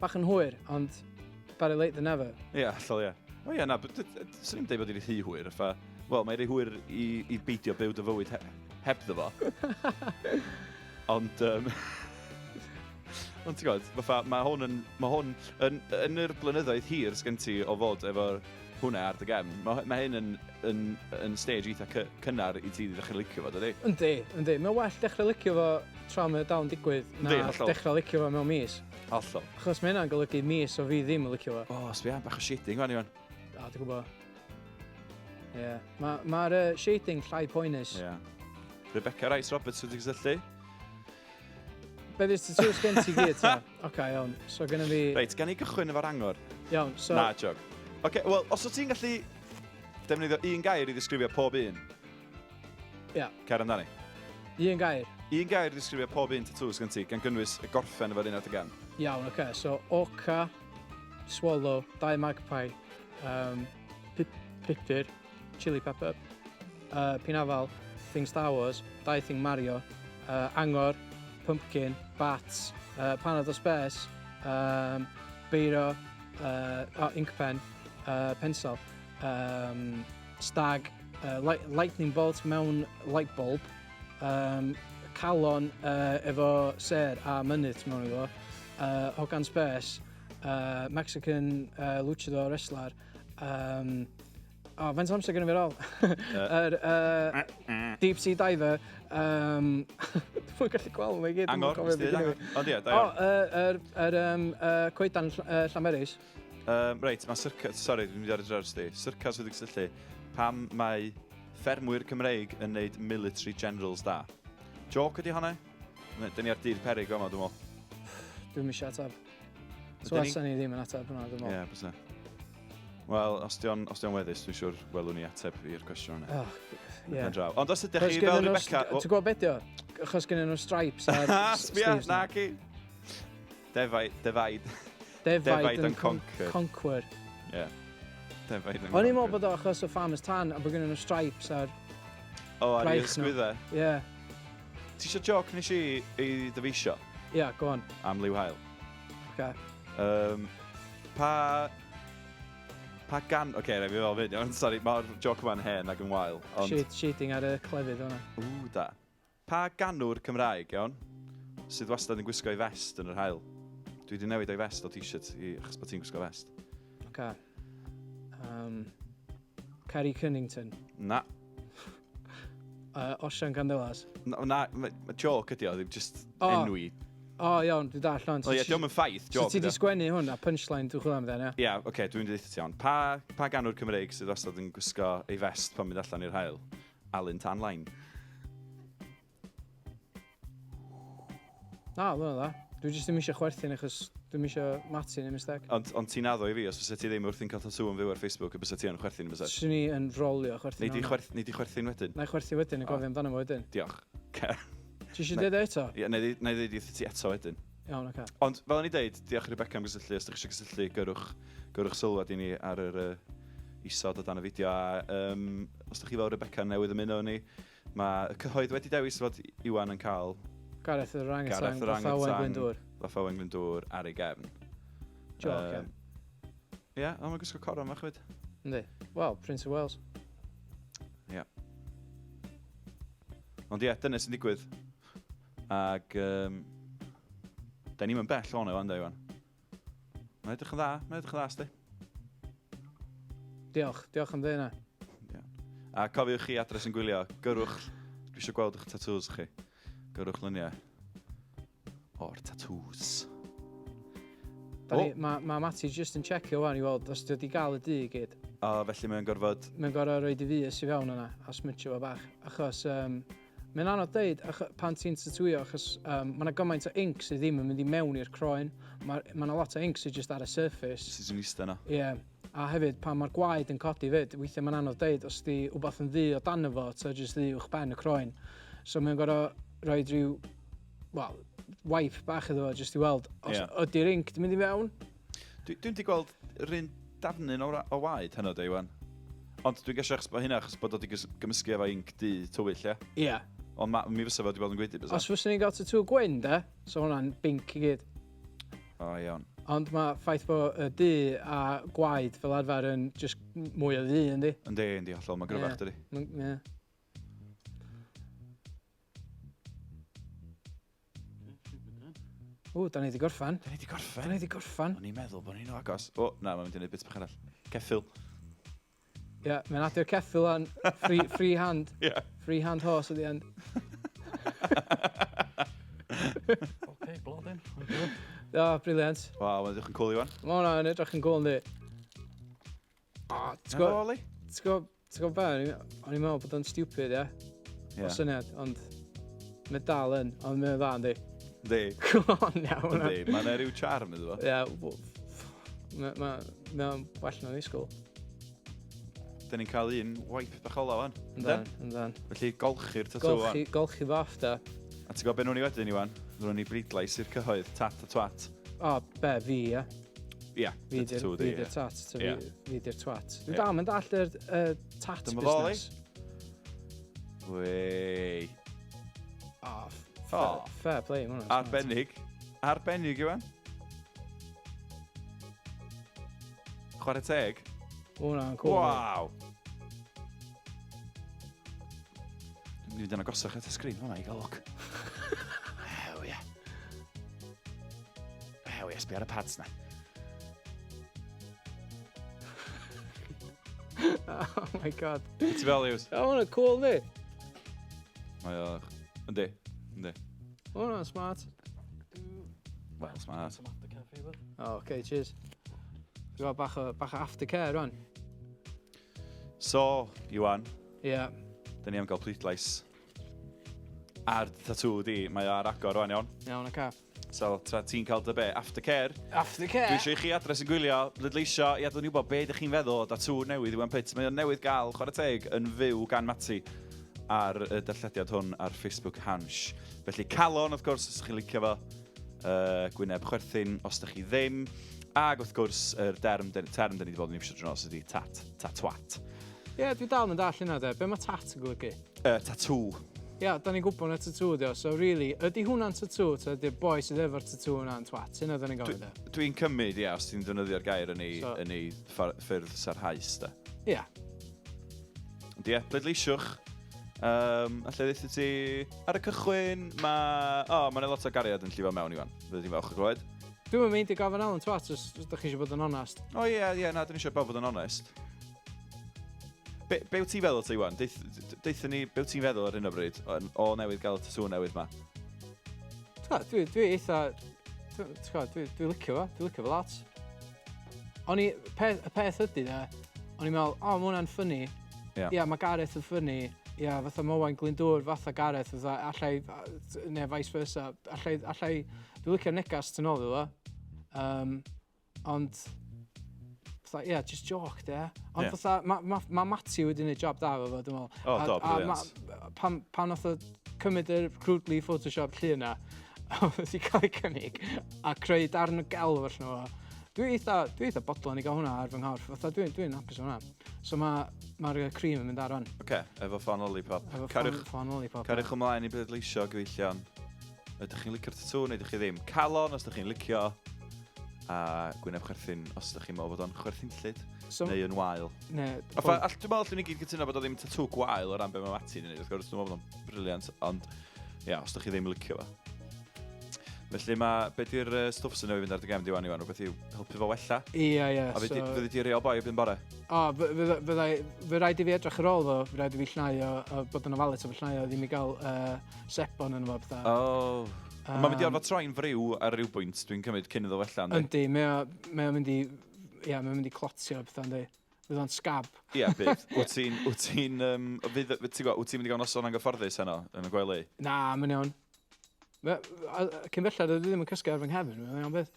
Bach yn hwyr, ond better late than never. Ie, hollol, ie. O ie, na, swn i'n deud bod i'n rhy hwyr, fatha, wel, mae'n rhy hwyr i beidio byw dy fywyd hebddo fo. Ond ti'n gwybod, fatha, mae hwn yn yr blynyddoedd hir sgen ti o fod efo hwnna ar dy gefn, mae hyn yn stage eitha cynnar i ti ddechrau licio fo, dydi? Yndi, yndi. Mae'n well dechrau licio fo tra mae o dal yn digwydd na dechrau licio fo mewn mis. Hollol. Achos mae hynna'n golygu mis o fi ddim yn licio fo. O, sbia, bach o shading fan i fan. A, dwi'n gwybod. Ie. Yeah. Mae'r ma shading llai poenus. Ie. Rebecca Rice Roberts wedi gysylltu. Be 'di'r tattoos gen ti gyd ta? Oce, okay, iawn. So gen fi. Reit, gan i gychwyn efo'r angor? Iawn, so. Na, jog. Oce, okay, wel, os wyt ti'n gallu defnyddio un gair i ddisgrifio pob un, cer amdani. Un gair. Un gair i ddisgrifio pob un tatŵ sgen ti, gan gynnwys y gorffen efo'r un ar dy gefn. Iawn, oce. Okay. So, orca, swallow, dau magpie, pupur, chili pepper, pinafal, thing Star Wars, dau thing Mario, angor, pumpkin, bats, panad o space, beiro, oh, ink pen, pencil, stag, lightning bolt mewn light bulb, calon efo sêr a mynydd tu mewn iddo, hogan space, Mexican luchador wrestler, oh, faint o amser gen i fi ar ôl? Yr deep sea diver, dwi'n gallu gweld nhw i gyd. Dwi'm yn Angor, cofio nes be di gynna angor. fi. Ond ie, da O, iawn. yr coedan Llanberis. Reit, mae Syrca... Sorry, dwi'n mynd ar y draws di. Syrcas wedi cysylltu. Pam mae ffermwyr Cymreig yn neud military generals da? Joke ydi hwnna? Dyn ni ar dir perig yma, dwi'n meddwl. Dwi'n eisiau ateb. So Ydyn ni? allan ni ddim yn ateb hwnna, dwi'n Ie, meddwl. yeah, bysa. Wel, os di o'n weddus, dwi'n siŵr welwn ni ateb i'r cwestiwn yna. Oh, Yn ie. pen draw. Ond os ydych Achos chi fel gennyn nhw Rebecca. Ti'n gwybod beth o? Achos gennyn nhw stripes ar Ha, sbia, sleeves nhw. na ci. Defaid, defaid. Defaid Defaid yn and conquer. Conquer. Ie. Defaid and O'n i'n meddwl conquer. bod o achos o Farmer's Tan a bod gennyn nhw stripes ar. O, ar ei braich nhw. ysgwyddau. Ie. Ti eisiau joc nes i ei ddyfeisio Ie, go on. am liw haul? Okay. Pa gan. Oce, okay, rai fi fel fynd. Iawn, sorry, mae'r joc yma'n hen ac yn wael. Ond. Shading ar y clefyd o'na. Ww, da. Pa ganwr Cymraeg, iawn, sydd wastad yn gwisgo ei vest yn yr haul? Dwi wedi newid o'i vest o t-shirt i, achos bod ti'n gwisgo vest. Okay. Kerry Cunnington. Na. Osian Candelas. Na, ma joke ydi o, ddim just O. enwi. O, iawn, dwi'n dall ond. O ie, diolch yn ffaith, So joke ti ydi di o. sgwennu hwn a punchline dwi'n chwilio amdano, ie? Ie, oce, okay, dwi'n mynd i ddeutha ti iawn. Pa ganwr Cymreig sydd wastad yn gwisgo ei vest pan mynd allan i'r haul? Alun Tan Line. Na, oedd hwnna dda. Dwi jyst ddim eisiau chwerthin achos dwi'm eisiau mati neu mistake. Ond ti'n addo i fi, os fysa ti ddim wrthi'n cael tatŵ yn fyw ar Facebook, y bysa ti yn chwerthin, fysa? Swn i yn rolio chwerthin. Nei di chwerthin wedyn? Na i chwerthu wedyn a O. gofio amdano fo wedyn. Diolch. Ce. Ti eisiau dweud eto? Ie, na i ddeud wrth ti eto wedyn. Iawn, oce. Okay. Ond fel o'n i dweud, diolch i Rebecca am gysylltu. Os ydych chi eisiau gysylltu, gyrwch, gyrwch sylwad i ni ar yr isod o dan y fideo. A os ydych chi fel Rebecca newydd ymuno ni, mae y cyhoedd wedi dewis fod Iwan yn cael Gareth yr Orangutan, Gareth yr fatha Owain Glyndŵr. Fatha Owain Glyndŵr ar ei gefn. Joke, ie. Ie, ond mae'n gwisgo coron fach fyd. Yndi. Wel, Prince of Wales. Ie. Ond ie, dyna sy'n digwydd. Ac da ni'n bell o'n Iwan, da Iwan. Mae'n edrych yn dda, mae'n edrych yn dda, sti. Diolch, diolch am ddeud yna. Yeah. A cofiwch chi adre sy'n gwylio, gyrwch, dwi eisiau gweld eich tattoos chi. Gyrwch luniau o'r tattoos. Oh. Mae ma Matty just yn checio wan i weld os di wedi gael y du i gyd. O, felly mae'n gorfod... Mae'n gorfod rhoi i fys i fewn yna a smytio fo bach. Achos mae'n anodd deud pan ti'n tatwio, achos mae yna gymaint o ink sydd ddim yn mynd i mewn i'r croen. Mae yna lot o ink sydd just ar y surface. Sydd yn eistedd yna. Ie. Yeah. A hefyd, pan mae'r gwaed yn codi fyd, weithiau mae'n anodd deud os di wbath yn ddu o dan fo, ta jyst ddu uwch ben y croen. So mae'n gorfod rhoi rhyw, well, wipe bach iddo fo, jyst i weld os ydy'r ink di mynd i mewn. Dwi'n di gweld yr un dafnyn o waed hynod, e, Iwan. Ond dwi'n gesio achos bod hynna achos bod o wedi gymysgu efo ink du tywyll, ie? Ie. Yeah. Ond mi fysa fo wedi bod yn gwaedu, bysa? Os fyswn ni'n gael tatŵ gwyn, de, so hwnna'n binc i gyd. O, iawn. Ond mae ffaith bod y du a gwaed fel arfer yn just mwy o ddu, yndi? Yndi, yndi, hollol, mae'n gryfach, dydi? Ie. O, da ni wedi gorffan. Da ni wedi gorffan. Da ni wedi gorffan. O'n i'n meddwl bod ni'n agos. O, na, mae'n mynd i wneud bit bach arall. Ceffyl. Ie, yeah, mae'n adio'r ceffyl an free hand. Yeah. Free hand horse at the end. OK, blodyn. O, brilliant. Waw, mae'n edrych yn cool, Iwan. Mae hwnna'n edrych yn cool, yndi. O, ti'n gwybod... Ti'n gwybod be, o'n i'n meddwl bod o'n stupid, ie? Yeah. O syniad, ond mae dal yn, ond mae'n dda, yndi? Yndi. Come on, iawn. Yndi, mae'n rhyw charm iddo fo. Ie, mae'n well na'n ddisgwyl. Da ni'n cael un wipe bach ola wan. Yndan, yndan. Felly golchi'r tatŵ wan. Golchi fo off, da. A ti'n gwybod be nhw'n ni wedyn, Iwan? Nhw'n ni bleidlais i'r cyhoedd, tat a twat. O, be, fi, ie? Ie, fi di'r tat, fi di'r twat. Dwi'n dal yn dall yr tat business. Wei. O, fair play, ma' hwnna'n smart. Arbennig. Arbennig, Iwan. Chwarae teg. Hwnna'n cool. Waw. Dwi'n mynd i fynd yn agosach at y sgrin hwnna i gael look. Ew, ie. Ew, ie, sbio ar y pads na. Oh my God. Be ti fel, Iws? O, hwnna'n cool, yndi? Mae o... Yndi, yndi. Hwnna'n smart. Well, smart. Some aftercare for you, bud. O, okay, cheers. Dwi'n gael bach o aftercare, rwan. So, Iwan. Ie. Yeah. Da ni am gael pleidlais ar dy tatŵ di. Mae o ar agor rwan, iawn. Iawn, oce. So, tra ti'n cael dy be? Aftercare. Aftercare! Dwi eisiau i chi adre sy'n gwylio, bleidleisio i adael ni wybod be ydych chi'n feddwl o tatŵ newydd Iwan Pitts. Mae o'n newydd gael, chwarae teg, yn fyw gan Mati ar y darllediad hwn ar Facebook Hansh. Felly calon, wrth gwrs, os ydych chi'n licio fo, gwyneb chwerthin, os ydych chi ddim. Ac wrth gwrs, yr term term dyn ni wedi bod yn iwsio drwy nos ydy tat, tatwat. Ie, yeah, dwi dal yn dall hynna de. Be mae tat yn golygu? Tatŵ. Ie, yeah, da ni'n gwybod na tatŵ di o. So really, ydy hwnna'n tatŵ, ta ydy'r boi sydd efo'r tatŵ hwnna'n twat? Hynna da ni'n gofyn de. Dwi'n cymryd, ie, os ti'n defnyddio'r gair yn ei, so, yn ei ffyrdd sarhaus, da. Ie. Yeah. Ond ie, pleidleisiwch. Alla i ddeutha ti, ar y cychwyn, mae... O, oh, mae'n lot o gariad yn llifo mewn, Iwan. Fydde ti'n falch o glywed. Dwi'm yn meindio gofyn Alan twat os ydych chi eisiau bod yn onest. O ie, ie, na, dyn ni eisiau bod yn onest. Be wyt ti'n feddwl ti, Iwan? Deutha ni, be wyt ti'n feddwl ar hyn o bryd o newydd gael y tatŵ newydd ma? Dwi, dwi eitha... Dwi, dwi licio fo, dwi licio fo lot. O'n i, y peth ydy de, o'n i'n meddwl, o, ma hwnna'n ffynnu. Ia, yeah, mae Gareth yn ffynnu. Ia, yeah, fatha mae Owain Glyndŵr, fatha Gareth, fatha allai, neu vice versa, allai, allai, dwi'n licio'r negas tu nôl iddo fo. Ond, fatha, ie, yeah, just joke, de. Ond fatha, mae ma, ma Matty wedi gwneud job da efo fo, dwi'n meddwl. O, do, brilliant. Pan, pan nath o cymryd yr crudely Photoshop llun 'na oedd wedi cael ei cynnig a creu darn o gelf allan o fo. Dwi eitha, dwi eitha bodlon i gael hwnna ar fy nghorff. Fatha, dwi'n dwi hapus o hwnna. So mae'r ma cream yn mynd ar hwn. Oce, okay, efo ffon lollipop. Efo ffon, ffon lollipop. Cariwch ymlaen i bleidleisio, gyfeillion. Ydych chi'n licio'r tatŵ neu ydych chi ddim? Calon os ydych chi'n licio, a gwyneb chwerthin os ydych chi'n meddwl bod o'n chwerthinllyd so, neu yn wael. Ne, a fa, all, dwi'n meddwl allwn ni gyd cytuno bod o ddim tatŵ gwael o ran be mae Mati'n ei wneud, wrth gwrs, dwi'n meddwl bod o'n briliant, ond ia, os ydych chi ddim yn licio fo. Felly mae, be di'r stwff sy'n newydd fynd ar dy gefn di wan, Iwan, rhywbeth i'w helpu fo wella? Ia, ia. A so... fyddi di real boi erbyn bore? O, fyddai, fy rhaid i fi edrych ar ôl fo, fy rhaid i fi llnau o, a bod yn ofalus efo llnau o, ddim i gael sebon yn fo, pethau. Oh. Um, Mae'n mynd i orfod troi'n friw ar ryw bwynt, dwi'n cymryd, cyn iddo wella, yndi? Yndi, mae o'n mynd i, ia, mae o'n mynd i clotio pethau, yndi. Fydd o'n scab. Ie, yeah, bydd. Wyt ti'n, wyt ti'n, um, fydd, ti'n gwybod, wyt ti'n mynd i gael noson anghyfforddus heno yn y gwely? Na, mae'n iawn. Cyn belled, dwi ddim yn cysgu ar fy nghefn, mae'n iawn bydd.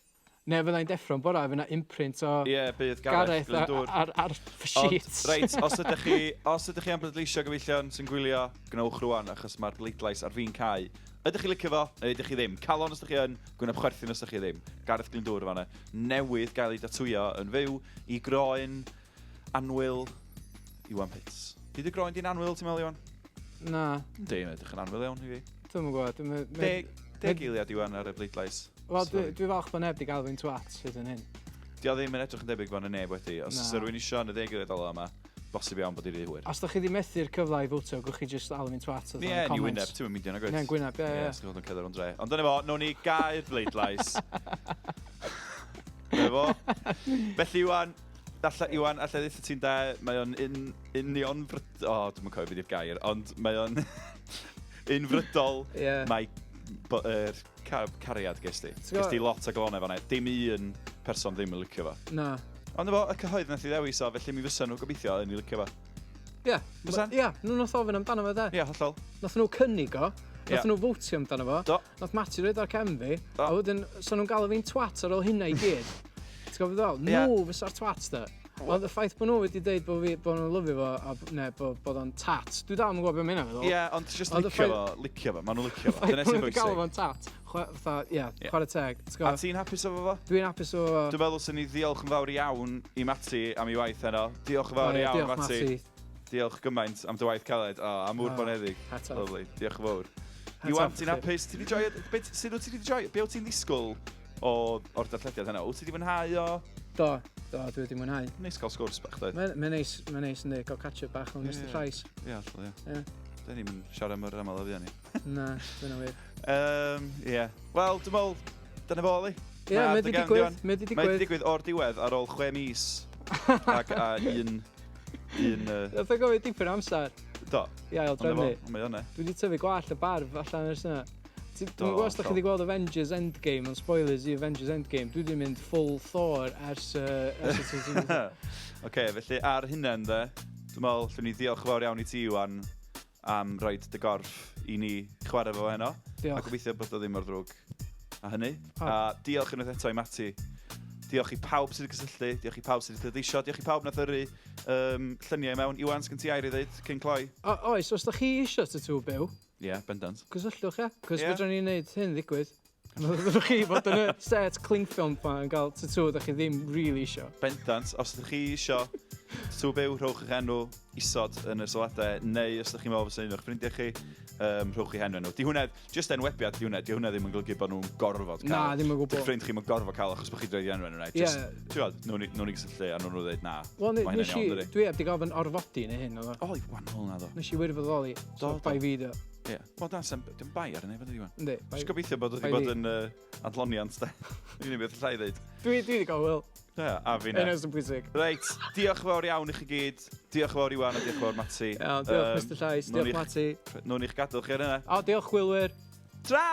Neu fyddai'n deffro'n bora, fydd yna imprint o Ie, yeah, bydd Gareth, Gareth ar, ar, ar sheets. Ond, reit, os ydych chi, os ydych chi am bleidleisio gyfeillion sy'n gwylio, gwnewch rwan, achos mae'r bleidlais ar fin cau. Ydych chi licio fo, neu ydych chi ddim? Calon os ydych chi yn, gwyneb chwerthin os ydych chi ddim. Gareth Glyndŵr fanna, newydd gael ei datwyo yn fyw i groen annwyl Iwan Pitts. Di dy groen di'n annwyl, ti'n meddwl, Iwan? Na. Yndi, mae'n edrych yn annwyl iawn i fi. Dwi'm yn gwybod. Deg, deg eiliad Iwan ar y bleidlais. Wel, dwi, dwi falch bod neb di gael fi'n twat hyd yn hyn. Di o ddim yn edrych yn debyg bod yna neb wedi. Os oes rhywun isio yn y 10 eiliad ola yma, bosib iawn bod i rhy hwyr. Os da chi di methu'r cyfle i fwtio, gwch chi jyst alw fi'n twat. Ie, yeah, ni wyneb, ti'n mynd i nag oes? Ie, gwyneb, ie, ie. Ie, sy'n gweld yn cerdded o'n dre. Ond dyna fo, nawn ni gau'r bleidlais. Dyna fo. Felly, Iwan, alla, Iwan, alla i ddeutha ti'n de, mae o'n un, union fryd... O, oh, dwi'n cofio beth yw'r gair, ond mae o'n unfrydol. Yeah. Mae er, car, cariad ges di. Ges di lot o glonau fanna. Dim un person ddim yn licio fo. Na. Ond efo, y cyhoedd nath i ddewis o, felly mi fysa nhw gobeithio yn ei licio fo. Ie. Fysan? Ie, nhw nath ofyn amdano fo de. Ie, hollol. Nath nhw cynnig o. Nath nhw fowtio amdano fo. Do. Nath Matty roid ar cefn fi. Do. A wedyn, so nhw'n galw fi'n twat ar ôl hynna i gyd. Ti'n gwybod beth fel? Ie. Nhw fysa'r twat de. Ond y ffaith bod nhw wedi dweud bod, fi, bod nhw'n lyfio fo, a, neu bod, bod o'n tat. Dwi dal yn gwybod beth mae hynna'n feddwl. Ie, ond just Ond y licio ffaith- fo, licio fo, maen nhw'n licio fo. Ffaith Dyna bod sy'n nhw wedi galw bwysig. fo'n tat. Fatha, ie, Ie. chwarae teg. Ti'n A gwybod? ti'n hapus efo fo? Dwi'n hapus o fo. Dwi'n meddwl sy'n ni ddiolch yn fawr iawn i Mati am ei waith heno. Diolch yn fawr O, ie, iawn, diolch, Mati. Mati. Diolch gymaint am dy waith caled. O, am ŵr O, boneddig. hat off. Lovely. Diolch yn fawr. Hat Iwan, off ti'n i chdi. hapus? Ti 'di joio... Be, sut wyt ti 'di joio? Be wyt ti'n ddisgwyl o, o'r darllediad heno? Wyt ti 'di mwynhau o? Do, do, dwi wedi mwynhau. Neis cael sgwrs bach, doedd? Mae'n mae neis, mae'n neis yndi, gael catch-up bach o Mr Ie. Llais. Ie, allai, ie. Ie. Da ni'n siarad mor aml o fuon ni. Na, dyna wir. Ie. Wel, dwi'n meddwl, dyna fo, Oli. Ie, Ma' mae 'di dy gefn, digwydd, Iwan. mae 'di Mae 'di digwydd. digwydd o'r diwedd ar ôl 6 mis ac a un... un uh, Nath o gofio dipyn o amser do. i ail Ond efo, drefnu. ond mae o yna. Dwi wedi tyfu gwallt y barf allan ers yna. Dwi'n Do, gwybod os da chi hollol. wedi gweld Avengers Endgame, ond spoilers i Avengers Endgame, dwi wedi mynd full Thor ers, ers y season. Oce, felly ar hynna de, dwi'n meddwl llwn ni ddiolch yn fawr iawn i ti, Iwan, am roid dy gorff i ni chwarae fo heno. Diolch. A gobeithio bod o ddim mor ddrwg a hynny. O. A diolch unwaith eto i Mati. Diolch i pawb sydd wedi cysylltu, diolch i pawb sydd wedi pleidleisio, diolch i pawb nath yrru um, lluniau i mewn. Iwan, sgyn ti air i ddeud cyn cloi? O, oes, os da chi eisiau tatŵ byw, Ie, yeah, bendant. cysylltwch, ia. Cos Ie. yeah. fedrwn ni wneud hyn ddigwydd. Fyddwch chi fod yn y set cling film pa yn cael tatŵ da chi ddim really isio. Bendant, os ydych chi isio tatŵ byw, rhowch eich enw isod yn y sylwadau, neu os ydych chi'n meddwl fysa un o'ch ffrindiau chi, rhowch eu henw nhw. Di hwnna, just enwebiad di hwnna, di hwnna ddim yn golygu bod nhw'n gorfod cael. Na, ddim o gwbl. Dy'ch ffrind chi'm yn gorfod cael achos bod chi 'di roid ei enw nhw. Ie. Just, ti'n gwybod, nhw'n i gysylltu a nhw'n dweud na. Wel, Mae hynna'n nes i, iawn, dydi? dwi heb di gofyn orfodi neu hyn, oedd o. O, i wahanol na ddo. Nes i wirfoddoli, so Do, do. bai fi do. Ie. Wel, na, sem, dim bai ar y neb, ydy, Iwan. Yndi, bai. Jyst gobeithio bod wedi bai bod fi. yn adloniant, de. Unig beth allai ddeud. Dwi wedi gael hwyl. Ie, a fi na. Hynna sy'n bwysig. Reit, diolch yn fawr iawn i chi gyd. Diolch yn fawr Iwan a diolch yn fawr Mati. Iawn, diolch Mr Llais, nawn diolch ni'ch- Mati. Nawn ni'ch gadael chi ar yna. O, diolch gwylwyr. Tra!